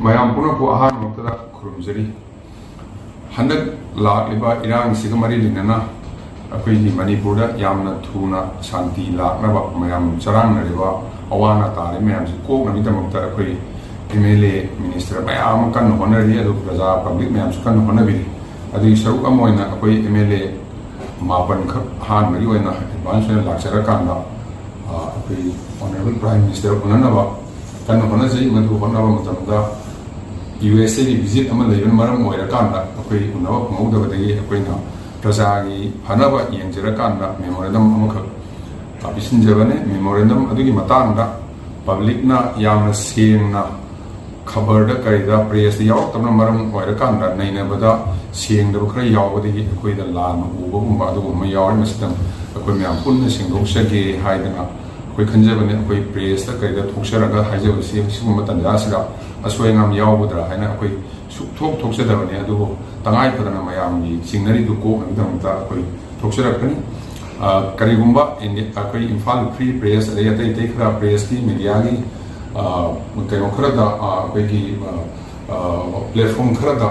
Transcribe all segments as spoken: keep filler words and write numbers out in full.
ꯃꯌꯥꯝ ꯄꯨꯝꯅꯃꯛꯄꯨ ꯑꯍꯥꯟꯕ ꯃꯛꯇꯗ ꯈꯨꯔꯨꯝꯖꯔꯤ꯫ ꯍꯟꯗꯛ ꯂꯥꯛꯂꯤꯕ ꯏꯔꯥꯡꯁꯤꯒ ꯃꯔꯤ ꯂꯩꯅꯅ ꯑꯩꯈꯣꯏꯒꯤ ꯃꯅꯤꯄꯨꯔꯗ ꯌꯥꯝꯅ ꯊꯨꯅ ꯁꯥꯟꯇꯤ ꯂꯥꯛꯅꯕ, ꯃꯌꯥꯝ ꯆꯔꯥꯡꯅꯔꯤꯕ ꯑꯋꯥ ꯑꯅꯥ ꯇꯥꯔꯤꯕ ꯃꯌꯥꯝꯁꯤ ꯀꯣꯛꯅꯕꯒꯤꯗꯃꯛꯇ ꯑꯩꯈꯣꯏ ꯑꯦꯝ ꯑꯦꯜ ꯑꯦ, ꯃꯤꯅꯤꯁꯇꯔ ꯃꯌꯥꯝ ꯑꯃ ꯀꯟꯅ ꯍꯣꯠꯅꯔꯤ, ꯑꯗꯨꯒ ꯄ꯭ꯔꯖꯥ ꯄꯕ꯭ꯂꯤꯛ ꯃꯌꯥꯝꯁꯨ ꯀꯟꯅ ꯍꯣꯠꯅꯕꯤꯔꯤ꯫ ꯑꯗꯨꯒꯤ ꯁꯔꯨꯛ ꯑꯃ ꯑꯣꯏꯅ ꯑꯩꯈꯣꯏ ꯑꯦꯝ ꯑꯦꯜ ꯑꯦ ꯃꯥꯄꯟꯈꯛ ꯑꯍꯥꯟꯕꯒꯤ ꯑꯣꯏꯅ ꯑꯦꯗꯚꯥꯟꯁ ꯑꯣꯏꯅ ꯂꯥꯛꯆꯔꯀꯥꯟꯗ, ꯑ, ꯑꯩꯈꯣꯏ ꯑꯣꯅꯔꯦꯕꯜ ꯄ꯭ꯔꯥꯏꯝ ꯃꯤꯅꯤꯁꯇꯔ ꯎꯅꯅꯕ ꯀꯟꯅ ꯍꯣꯠꯅꯖꯩ꯫ ꯃꯗꯨ ꯍꯣꯠꯅꯕ ꯃꯇꯝꯗ ꯌꯨ ꯑꯦꯁ ꯑꯦꯒꯤ ꯚꯤꯖꯤꯠ ꯑꯃ ꯂꯩꯕꯅ ꯃꯔꯝ ꯑꯣꯏꯔꯀꯥꯟꯗ ꯑꯩꯈꯣꯏ ꯎꯅꯕ ꯐꯪꯍꯧꯗꯕꯗꯒꯤ ꯑꯩꯈꯣꯏꯅ ꯄ꯭ꯔꯖꯥꯒꯤ ꯐꯅꯕ ꯌꯦꯡꯖꯔꯀꯥꯟꯗ ꯃꯦꯃꯣꯔꯦꯟꯗꯝ ꯑꯃꯈꯛ, ꯑ, ꯄꯤꯁꯤꯟꯖꯕꯅꯤ꯫ ꯃꯦꯃꯣꯔꯦꯟꯗꯝ ꯑꯗꯨꯒꯤ ꯃꯇꯥꯡꯗ ꯄꯕ꯭ꯂꯤꯛꯅ ꯌꯥꯝꯅ ꯁꯦꯡꯅ ꯈꯕꯔꯗ ꯀꯔꯤꯗ ꯄ꯭ꯔꯦꯁꯇ ꯌꯥꯎꯔꯛꯇꯕꯅ ꯃꯔꯝ ꯑꯣꯏꯔꯀꯥꯟꯗ ꯅꯩꯅꯕꯗ ꯁꯦꯡꯗꯕ ꯈꯔ ꯌꯥꯎꯕꯗꯒꯤ ꯑꯩꯈꯣꯏꯗ ꯂꯥꯟꯅ ꯎꯕꯒꯨꯝꯕ ꯑꯗꯨꯒꯨꯝꯕ ꯌꯥꯎꯔꯤ꯫ ꯃꯁꯤꯗꯪ ꯑꯩꯈꯣꯏ ꯃꯌꯥꯝ ꯄꯨꯟꯅ ꯁꯦꯡꯗꯣꯛꯆꯒꯦ ꯍꯥꯏꯗꯅ ꯑꯩꯈꯣꯏ ꯈꯟꯖꯕꯅꯤ꯫ ꯑꯩꯈꯣꯏ ꯄ꯭ꯔꯦꯁꯇ ꯀꯔꯤꯗ ꯊꯣꯛꯆꯔꯒ ꯍꯥꯏꯖꯕꯁꯤ ꯁꯤꯒꯨꯝꯕ ꯇꯥꯟꯖꯥꯁꯤꯗ ꯑꯁꯣꯏ ꯑꯉꯥꯝ ꯌꯥꯎꯒꯗ꯭ꯔꯥ ꯍꯥꯏꯅ ꯑꯩꯈꯣꯏ ꯁꯨꯛꯊꯣꯛ ꯊꯣꯛꯆꯗꯕꯅꯤ꯫ ꯑꯗꯨꯕꯨ ꯇꯉꯥꯏ ꯐꯗꯅ ꯃꯌꯥꯝꯒꯤ ꯆꯤꯡꯅꯔꯤꯗꯨ ꯀꯣꯛꯅꯕꯒꯤꯗꯃꯛꯇ ꯑꯩꯈꯣꯏ ꯊꯣꯛꯆꯔꯛꯄꯅꯤ꯫ ꯑ, ꯀꯔꯤꯒꯨꯝꯕ ꯏꯟꯗꯤ-, ꯑꯩꯈꯣꯏ ꯏꯝꯐꯥꯜ ꯐ꯭ꯔꯤ ꯄ꯭ꯔꯦꯁ, ꯑꯗꯩ ꯑꯇꯩ ꯑꯇꯩ ꯈꯔ ꯄ꯭ꯔꯦꯁꯀꯤ, ꯃꯦꯗꯤꯌꯥꯒꯤ, ꯑ, ꯀꯩꯅꯣ ꯈꯔꯗ, ꯑ, ꯑꯩꯈꯣꯏꯒꯤ, ꯑ, ꯑ, ꯄ꯭ꯂꯦꯠꯐꯣꯝ ꯈꯔꯗ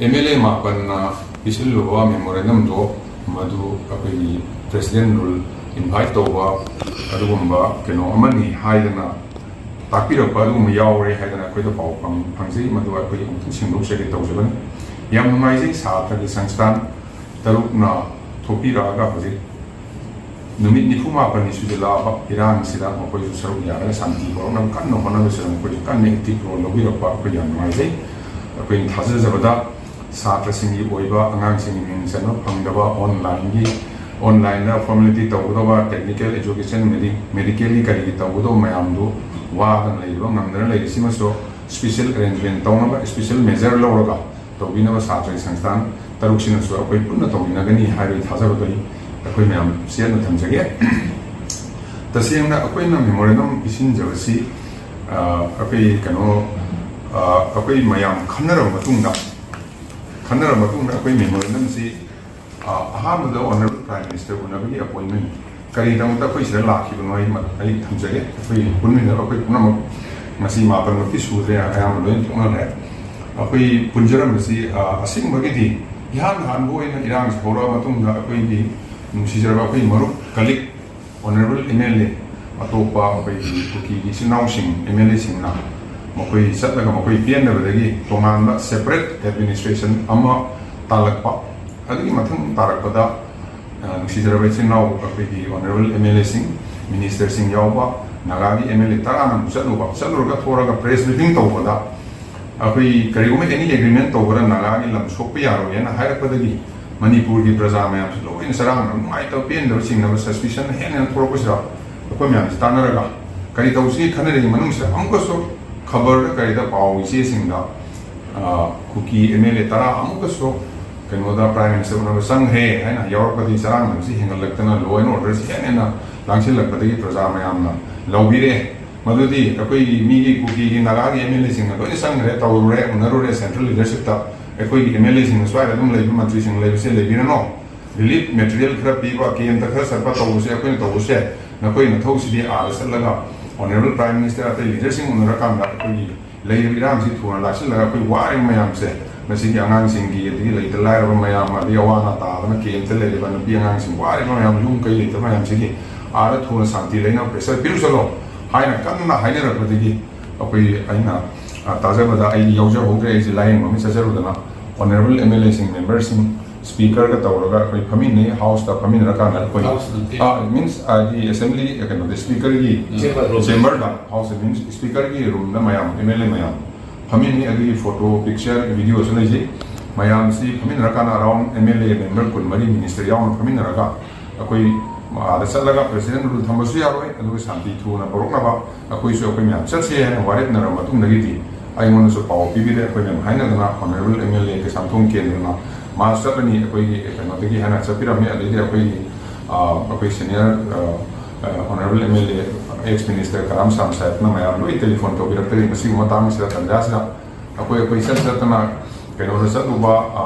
ꯑꯦꯝ ꯑꯦꯜ ꯑꯦ ꯃꯥꯄꯟꯅ ꯄꯤꯁꯤꯜꯂꯨꯕ ꯃꯦꯃꯣꯔꯦꯟꯗꯝꯗꯣ ꯃꯗꯨ ꯑꯩꯈꯣꯏꯒꯤ ꯄ꯭ꯔꯦꯁꯤꯗꯦꯟ ꯔꯨꯜ ꯏꯟꯚꯥꯏꯠ ꯇꯧꯕ ꯑꯗꯨꯒꯨꯝꯕ ꯀꯩꯅꯣ ꯑꯃꯅꯤ ꯍꯥꯏꯗꯅ ꯇꯥꯛꯄꯤꯔꯛꯄ ꯑꯗꯨꯒꯨꯝꯕ ꯌꯥꯎꯔꯦ ꯍꯥꯏꯗꯅ ꯑꯩꯈꯣꯏꯗ ꯄꯥꯎ ꯐꯪ-, ꯐꯪꯖꯩ꯫ ꯃꯗꯨ ꯑꯩꯈꯣꯏ ꯑꯃꯨꯛꯇꯪ ꯁꯦꯡꯗꯣꯛꯆꯒꯦ ꯇꯧꯖꯕꯅꯤ꯫ ꯌꯥꯝ ꯅꯨꯡꯉꯥꯏꯖꯩ, ꯁꯥꯇ꯭ꯔꯒꯤ ꯁꯪꯁꯊꯥꯟ ꯇꯔꯨꯛꯅ ꯊꯣꯛꯄꯤꯔꯛꯑꯒ ꯍꯧꯖꯤꯛ ꯅꯨꯃꯤꯠ ꯅꯤꯐꯨ ꯃꯥꯄꯟꯅꯤ ꯁꯨꯖꯤꯜꯂꯛꯑꯕ ꯏꯔꯥꯡꯁꯤꯗ ꯃꯈꯣꯏꯁꯨ ꯁꯔꯨꯛ ꯌꯥꯔꯒ ꯁꯥꯟꯇꯤ ꯄꯨꯔꯛꯅꯕ ꯀꯟꯅ ꯍꯣꯠꯅꯕꯁꯤꯗ ꯃꯈꯣꯏꯁꯨ ꯀꯟꯅ ꯑꯦꯛꯇꯤꯚ ꯔꯣꯜ ꯂꯧꯕꯤꯔꯛꯄ ꯑꯩꯈꯣꯏ ꯌꯥꯝ ꯅꯨꯡꯉꯥꯏꯖꯩ꯫ ꯑꯩꯈꯣꯏꯅ ꯊꯥꯖꯖꯕꯗ ꯁꯥꯇ꯭ꯔꯁꯤꯡꯒꯤ ꯑꯣꯏꯕ ꯑꯉꯥꯡꯁꯤꯡꯒꯤ ꯃꯤꯡ ꯆꯟꯕ ꯐꯪꯗꯕ, ꯑꯣꯟꯂꯥꯏꯟꯒꯤ, ꯑꯣꯟꯂꯥꯏꯟꯗ ꯐꯣꯔꯃꯦꯂꯤꯇꯤ ꯇꯧꯒꯗꯧꯕ, ꯇꯦꯛꯅꯤꯀꯦꯜ ꯑꯦꯖꯨꯀꯦꯁꯟ, ꯃꯦꯗꯤ-, ꯃꯦꯗꯤꯀꯦꯜꯒꯤ ꯀꯔꯤꯒꯤ ꯇꯧꯒꯗꯧꯕ ꯃꯌꯥꯝꯗꯨ ꯋꯥꯗꯅ ꯂꯩꯔꯤꯕ, ꯉꯝꯗꯅ ꯂꯩꯔꯤꯁꯤꯃꯁꯨ ꯁ꯭ꯄꯤꯁꯦꯜ ꯑꯦꯔꯦꯟꯖꯃꯦꯟ ꯇꯧꯅꯕ, ꯁ꯭ꯄꯤꯁꯦꯜ ꯃꯦꯖꯔ ꯂꯧꯔꯒ ꯇꯧꯕꯤꯅꯕ ꯁꯥꯇ꯭ꯔꯒꯤ ꯁꯪꯁꯊꯥꯟ ꯇꯔꯨꯛꯁꯤꯅꯁꯨ ꯑꯩꯈꯣꯏ ꯄꯨꯟꯅ ꯇꯧꯃꯤꯟꯅꯒꯅꯤ ꯍꯥꯏꯕꯒꯤ ꯊꯥꯖꯕꯗꯨ ꯑꯩ, ꯑꯩꯈꯣꯏ ꯃꯌꯥꯝ ꯆꯦꯠꯅ ꯊꯝꯖꯒꯦ꯫ ꯇꯁꯦꯡꯅ ꯑꯩꯈꯣꯏꯅ ꯃꯦꯃꯣꯔꯦꯟꯗꯝ ꯄꯤꯁꯤꯟꯖꯕꯁꯤ, ꯑ, ꯑꯩꯈꯣꯏ ꯀꯩꯅꯣ, ꯑ, ꯑꯩꯈꯣꯏ ꯃꯌꯥꯝ ꯈꯟꯅꯔꯕ ꯃꯇꯨꯡꯗ, ꯈꯟꯅꯔꯕ ꯃꯇꯨꯡꯗ ꯑꯩꯈꯣꯏ ꯃꯦꯃꯣꯔꯦꯟꯗꯝꯁꯤ, ꯑ, ꯑꯍꯥꯟꯕꯗ ꯑꯣꯅꯔꯦꯕꯜ ꯄ꯭ꯔꯥꯏꯝ ꯃꯤꯅꯤꯁꯇꯔ ꯎꯅꯕꯒꯤ ꯑꯦꯄꯣꯏꯟꯃꯦꯟ ꯀꯔꯤꯒꯤꯗꯃꯛꯇ ꯑꯩꯈꯣꯏ ꯁꯤꯗ ꯂꯥꯛꯈꯤꯕꯅꯣ ꯑꯩ ꯃ-, ꯑꯩ ꯊꯝꯖꯒꯦ꯫ ꯑꯩꯈꯣꯏ ꯄꯨꯟꯃꯤꯟꯅꯕ ꯑꯩꯈꯣꯏ ꯄꯨꯝꯅꯃꯛ ꯉꯁꯤ ꯃꯥꯄꯟꯃꯛꯇꯤ ꯁꯨꯗ꯭ꯔꯦ, ꯑꯌꯥꯝꯕ ꯂꯣꯏꯅ ꯊꯣꯛꯅꯈ꯭ꯔꯦ꯫ ꯑꯩꯈꯣꯏ ꯄꯨꯟꯖꯔꯝꯕꯁꯤ, ꯑ, ꯑꯁꯦꯡꯕꯒꯤꯗꯤ ꯏꯍꯥꯟ ꯍꯥꯟꯕ ꯑꯣꯏꯅ ꯏꯔꯥꯡꯁꯤ ꯍꯧꯔꯛꯑ ꯃꯇꯨꯡꯗ ꯑꯩꯈꯣꯏꯒꯤ ꯅꯨꯡꯁꯤꯖꯔꯕ ꯑꯩꯈꯣꯏ ꯃꯔꯨꯞ, ꯀꯂꯤꯛ, ꯑꯣꯅꯔꯦꯕꯜ ꯑꯦꯝ ꯑꯦꯜ ꯑꯦ, ꯑꯇꯣꯞꯄ ꯑꯩꯈꯣꯏꯒꯤ ꯀꯨꯀꯤꯒꯤ ꯏꯆꯤꯟ ꯏꯅꯥꯎꯁꯤꯡ, ꯑꯦꯝ ꯑꯦꯜ ꯑꯦꯁꯤꯡꯅ ꯃꯈꯣꯏ ꯆꯠꯂꯒ ꯃꯈꯣꯏ ꯄꯦꯟꯗꯕꯗꯒꯤ ꯇꯣꯉꯥꯟꯕ ꯁꯦꯄꯔꯦꯠ ꯑꯦꯗꯃꯤꯅꯤꯁꯇ꯭ꯔꯦꯁꯟ ꯑꯃ ꯇꯥꯜꯂꯛꯄ꯫ ꯑꯗꯨꯒꯤ ꯃꯊꯪ ꯇꯥꯔꯛꯄꯗ, ꯑ, ꯅꯨꯡꯁꯤꯖꯔꯕ ꯏꯆꯤꯟ ꯏꯅꯥꯎ ꯑꯩꯈꯣꯏꯒꯤ ꯑꯣꯅꯔꯦꯕꯜ ꯑꯦꯝ ꯑꯦꯜ ꯑꯦꯁꯤꯡ, ꯃꯤꯅꯤꯁꯇꯔꯁꯤꯡ ꯌꯥꯎꯕ ꯅꯥꯒꯥꯒꯤ ꯑꯦꯝ ꯑꯦꯜ ꯑꯦ ꯇꯔꯥꯅ ꯑꯃꯨꯛ ꯆꯠꯂꯨꯕ, ꯆꯠꯂꯨꯔꯒ ꯊꯣꯔꯒ ꯄ꯭ꯔꯦꯁ ꯃꯤꯇꯤꯡ ꯇꯧꯕꯗ, ꯑꯩꯈꯣꯏ ꯀꯔꯤꯒꯨꯝꯕ ꯑꯦꯅꯤ ꯑꯦꯒ꯭ꯔꯤꯃꯦꯟ ꯇꯧꯕꯗ ꯅꯥꯒꯥꯒꯤ ꯂꯝ ꯁꯣꯛꯄ ꯌꯥꯔꯣꯏ ꯍꯥꯏꯅ ꯍꯥꯏꯔꯛꯄꯗꯒꯤ ꯃꯅꯤꯄꯨꯔꯒꯤ ꯄ꯭ꯔꯖꯥ ꯃꯌꯥꯝꯁꯤ ꯂꯣꯏꯅ ꯆꯔꯥꯡꯅꯕ, ꯅꯨꯡꯉꯥꯏꯇꯕ, ꯄꯦꯟꯗꯕ, ꯆꯤꯡꯅꯕ, ꯁꯁꯄꯤꯁꯟ ꯍꯦꯟꯅ ꯍꯦꯟꯅ ꯊꯣꯛꯂꯛꯄꯁꯤꯗ ꯑꯩꯈꯣꯏ ꯃꯌꯥꯝꯁꯤ ꯇꯥꯟꯅꯔꯒ ꯀꯔꯤ ꯇꯧꯁꯤꯒꯦ ꯈꯟꯅꯔꯤꯉꯩ ꯃꯅꯨꯡꯁꯤꯗ ꯑꯃꯨꯛꯀꯁꯨ ꯈꯕꯔꯗ ꯀꯔꯤꯗ ꯄꯥꯎ ꯏꯆꯦꯁꯤꯡꯗ, ꯑ, ꯀꯨꯀꯤ ꯑꯦꯝ ꯑꯦꯜ ꯑꯦ ꯇꯔꯥ ꯑꯃꯨꯛꯀꯁꯨ ꯀꯩꯅꯣꯗ ꯄ꯭ꯔꯥꯏꯝ ꯃꯤꯅꯤꯁꯇꯔ ꯎꯅꯕ ꯆꯪꯈ꯭ꯔꯦ ꯍꯥꯏꯅ ꯌꯥꯎꯔꯛꯄꯗꯒꯤ ꯆꯔꯥꯡꯅꯕꯁꯤ ꯍꯦꯟꯒꯠꯂꯛꯇꯅ ꯂꯣ ꯑꯦꯟ ꯑꯣꯔꯗꯔꯁꯤ ꯍꯦꯟꯅ ꯍꯦꯟꯅ ꯂꯥꯡꯁꯤꯜꯂꯛꯄꯗꯒꯤ ꯄ꯭ꯔꯖꯥ ꯃꯌꯥꯝꯅ ꯂꯧꯕꯤꯔꯦ꯫ ꯃꯗꯨꯗꯤ ꯑꯩꯈꯣꯏꯒꯤ ꯃꯤꯒꯤ ꯀꯨꯀꯤꯒꯤ ꯅꯥꯒꯥꯒꯤ ꯑꯦꯝ ꯑꯦꯜ ꯑꯦꯁꯤꯡꯅ ꯂꯣꯏꯅ ꯆꯪꯈ꯭ꯔꯦ, ꯇꯧꯔꯨꯔꯦ, ꯎꯅꯔꯨꯔꯦ ꯁꯦꯟꯇ꯭ꯔꯦꯜ ꯂꯤꯗꯔꯁꯤꯞꯇ꯫ ꯑꯩꯈꯣꯏꯒꯤ ꯑꯦꯝ ꯑꯦꯜ ꯑꯦꯁꯤꯡꯅ ꯁ꯭ꯋꯥꯏꯗ ꯑꯗꯨꯝ ꯂꯩꯕ, ꯃꯟꯇ꯭ꯔꯤꯁꯤꯡ ꯂꯩꯕꯁꯦ ꯂꯩꯕꯤꯔꯅꯣ꯫ ꯔꯤꯂꯤꯐ ꯃꯦꯇꯔꯤꯌꯦꯜ ꯈꯔ ꯄꯤꯕ, ꯀꯦꯝꯇ ꯈꯔ ꯆꯠꯄ ꯇꯧꯕꯁꯦ ꯑꯩꯈꯣꯏꯅ ꯇꯧꯕꯁꯦ, ꯅꯈꯣꯏ ꯅꯊꯧꯁꯤꯗꯤ ꯑꯥꯗ ꯆꯠꯂꯒ ꯑꯣꯅꯔꯦꯕꯜ ꯄ꯭ꯔꯥꯏꯝ ꯃꯤꯅꯤꯁꯇꯔ ꯑꯇꯩ ꯂꯤꯗꯔꯁꯤꯡ ꯎꯅꯔꯀꯥꯟꯗ ꯑꯩꯈꯣꯏꯒꯤ ꯂꯩꯔꯤꯕ ꯏꯔꯥꯡꯁꯤ ꯊꯨꯅ ꯂꯥꯛꯁꯤꯜꯂꯒ ꯑꯩꯈꯣꯏ ꯋꯥꯔꯤꯕ ꯃꯌꯥꯝꯁꯦ, ꯃꯁꯤꯒꯤ ꯑꯉꯥꯡꯁꯤꯡꯒꯤ, ꯑꯗꯒꯤ ꯂꯩꯇ ꯂꯥꯏꯔꯕ ꯃꯌꯥꯝ, ꯑꯗꯒꯤ ꯑꯋꯥ ꯑꯅꯥ ꯇꯥꯗꯅ ꯀꯦꯝꯇ ꯂꯩꯔꯤꯕ ꯅꯨꯄꯤ ꯑꯉꯥꯡꯁꯤꯡ, ꯋꯥꯔꯤꯕ ꯃꯌꯥꯝ, ꯌꯨꯝ ꯀꯩ ꯂꯩꯇꯕ ꯃꯌꯥꯝꯁꯤꯒꯤ ꯑꯥꯗ ꯊꯨꯅ ꯁꯥꯟꯇꯤ ꯂꯩꯅꯕ ꯄ꯭ꯔꯦꯁꯔ ꯄꯤꯔꯨꯁꯜꯂꯣ ꯍꯥꯏꯅ ꯀꯟꯅ ꯍꯥꯏꯅꯔꯛꯄꯗꯒꯤ ꯑꯩꯈꯣꯏ, ꯑꯩꯅ, ꯑ, ꯇꯥꯖꯕꯗ ꯑꯩꯗꯤ ꯌꯥꯎꯖꯍꯧꯗ꯭ꯔꯦ, ꯑꯩꯁꯦ ꯂꯥꯏꯌꯦꯡꯕ ꯑꯃ ꯆꯠꯆꯔꯨꯗꯅ꯫ ꯑꯣꯅꯔꯦꯕꯜ ꯑꯦꯝ ꯑꯦꯜ ꯑꯦꯁꯤꯡ, ꯃꯦꯝꯕꯔꯁꯤꯡ, ꯁ꯭ꯄꯤꯀꯔꯒ ꯇꯧꯔꯒ ꯑꯩꯈꯣꯏ ꯐꯝꯃꯤꯟꯅꯩ, ꯍꯥꯎꯁꯇ ꯐꯝꯃꯤꯟꯅꯔꯀꯥꯟꯗ ꯑꯩꯈꯣꯏ, ꯍꯥꯎꯁ ꯅꯠꯇꯦ꯫ ꯑ, ꯃꯤꯟꯁ, ꯍꯥꯏꯗꯤ ꯑꯦꯁꯦꯝꯕ꯭ꯂꯤ, ꯀꯩꯅꯣꯗ, ꯁ꯭ꯄꯤꯀꯔꯒꯤ ꯆꯦꯝꯕꯔ ꯔꯨꯝ꯫ ꯆꯦꯝꯕꯔꯗ, ꯍꯥꯎꯁ ꯃꯤꯟꯁ ꯁ꯭ꯄꯤꯀꯔꯒꯤ ꯔꯨꯝꯗ ꯃꯌꯥꯝ, ꯑꯦꯝ ꯑꯦꯜ ꯑꯦ ꯃꯌꯥꯝ ꯐꯝꯃꯤꯟꯅꯩ꯫ ꯑꯗꯨꯒꯤ ꯐꯣꯇꯣ, ꯄꯤꯛꯆꯔ, ꯚꯤꯗꯤꯑꯣꯁꯨ ꯂꯩꯖꯩ꯫ ꯃꯌꯥꯝꯁꯤ ꯐꯝꯃꯤꯟꯅꯔꯀꯥꯟꯗ ꯑꯔꯥꯎꯟ ꯑꯦꯝ ꯑꯦꯜ ꯑꯦ ꯃꯦꯝꯕꯔ ꯀꯨꯟꯃꯔꯤ, ꯃꯤꯅꯤꯁꯇꯔ ꯌꯥꯎꯅ ꯐꯝꯃꯤꯟꯅꯔꯒ ꯑꯩꯈꯣꯏ ꯑꯥꯗ ꯆꯠꯂꯒ ꯄ꯭ꯔꯦꯁꯤꯗꯦꯟ ꯔꯨꯜ ꯊꯝꯕꯁꯨ ꯌꯥꯔꯣꯏ, ꯑꯗꯨꯒ ꯁꯥꯟꯇꯤ ꯊꯨꯅ ꯄꯨꯔꯛꯅꯕ ꯑꯩꯈꯣꯏꯁꯨ ꯑꯩꯈꯣꯏ ꯃꯌꯥꯝ ꯆꯠꯁꯦ ꯍꯥꯏꯅ ꯋꯥꯔꯦꯞꯅꯔꯕ ꯃꯇꯨꯡꯗꯒꯤꯗꯤ ꯑꯩꯉꯣꯟꯗꯁꯨ ꯄꯥꯎ ꯄꯤꯕꯤꯔꯦ꯫ ꯑꯩꯈꯣꯏ ꯃꯌꯥꯝ ꯍꯥꯏꯅꯗꯅ honourable M L A Keishamthong ꯀꯦꯟꯗ꯭ꯔꯅ ꯃꯥ ꯆꯠꯂꯅꯤ, ꯑꯩꯈꯣꯏꯒꯤ ꯀꯩꯅꯣꯗꯒꯤ ꯍꯥꯏꯅ ꯆꯠꯄꯤꯔꯝꯃꯤ꯫ ꯑꯗꯩꯗꯤ ꯑꯩꯈꯣꯏꯒꯤ, ꯑ, ꯑꯩꯈꯣꯏ ꯁꯦꯅꯤꯌꯔ, ꯑ, ꯑ, honourable M L A, ex minister Karam Sham ꯁꯥꯍꯦꯕꯅ ꯃꯌꯥꯝ ꯂꯣꯏ ꯇꯦꯂꯤꯐꯣꯟ ꯇꯧꯕꯤꯔꯛꯇꯔꯤ꯫ ꯃꯁꯤꯒꯤ ꯃꯇꯥꯡꯁꯤꯗ, ꯇꯥꯟꯖꯥꯁꯤꯗ ꯑꯩꯈꯣꯏ, ꯑꯩꯈꯣꯏ ꯆꯠ ꯆꯠꯇꯅ ꯀꯩꯅꯣꯗ ꯆꯠꯂꯨꯕ, ꯑ,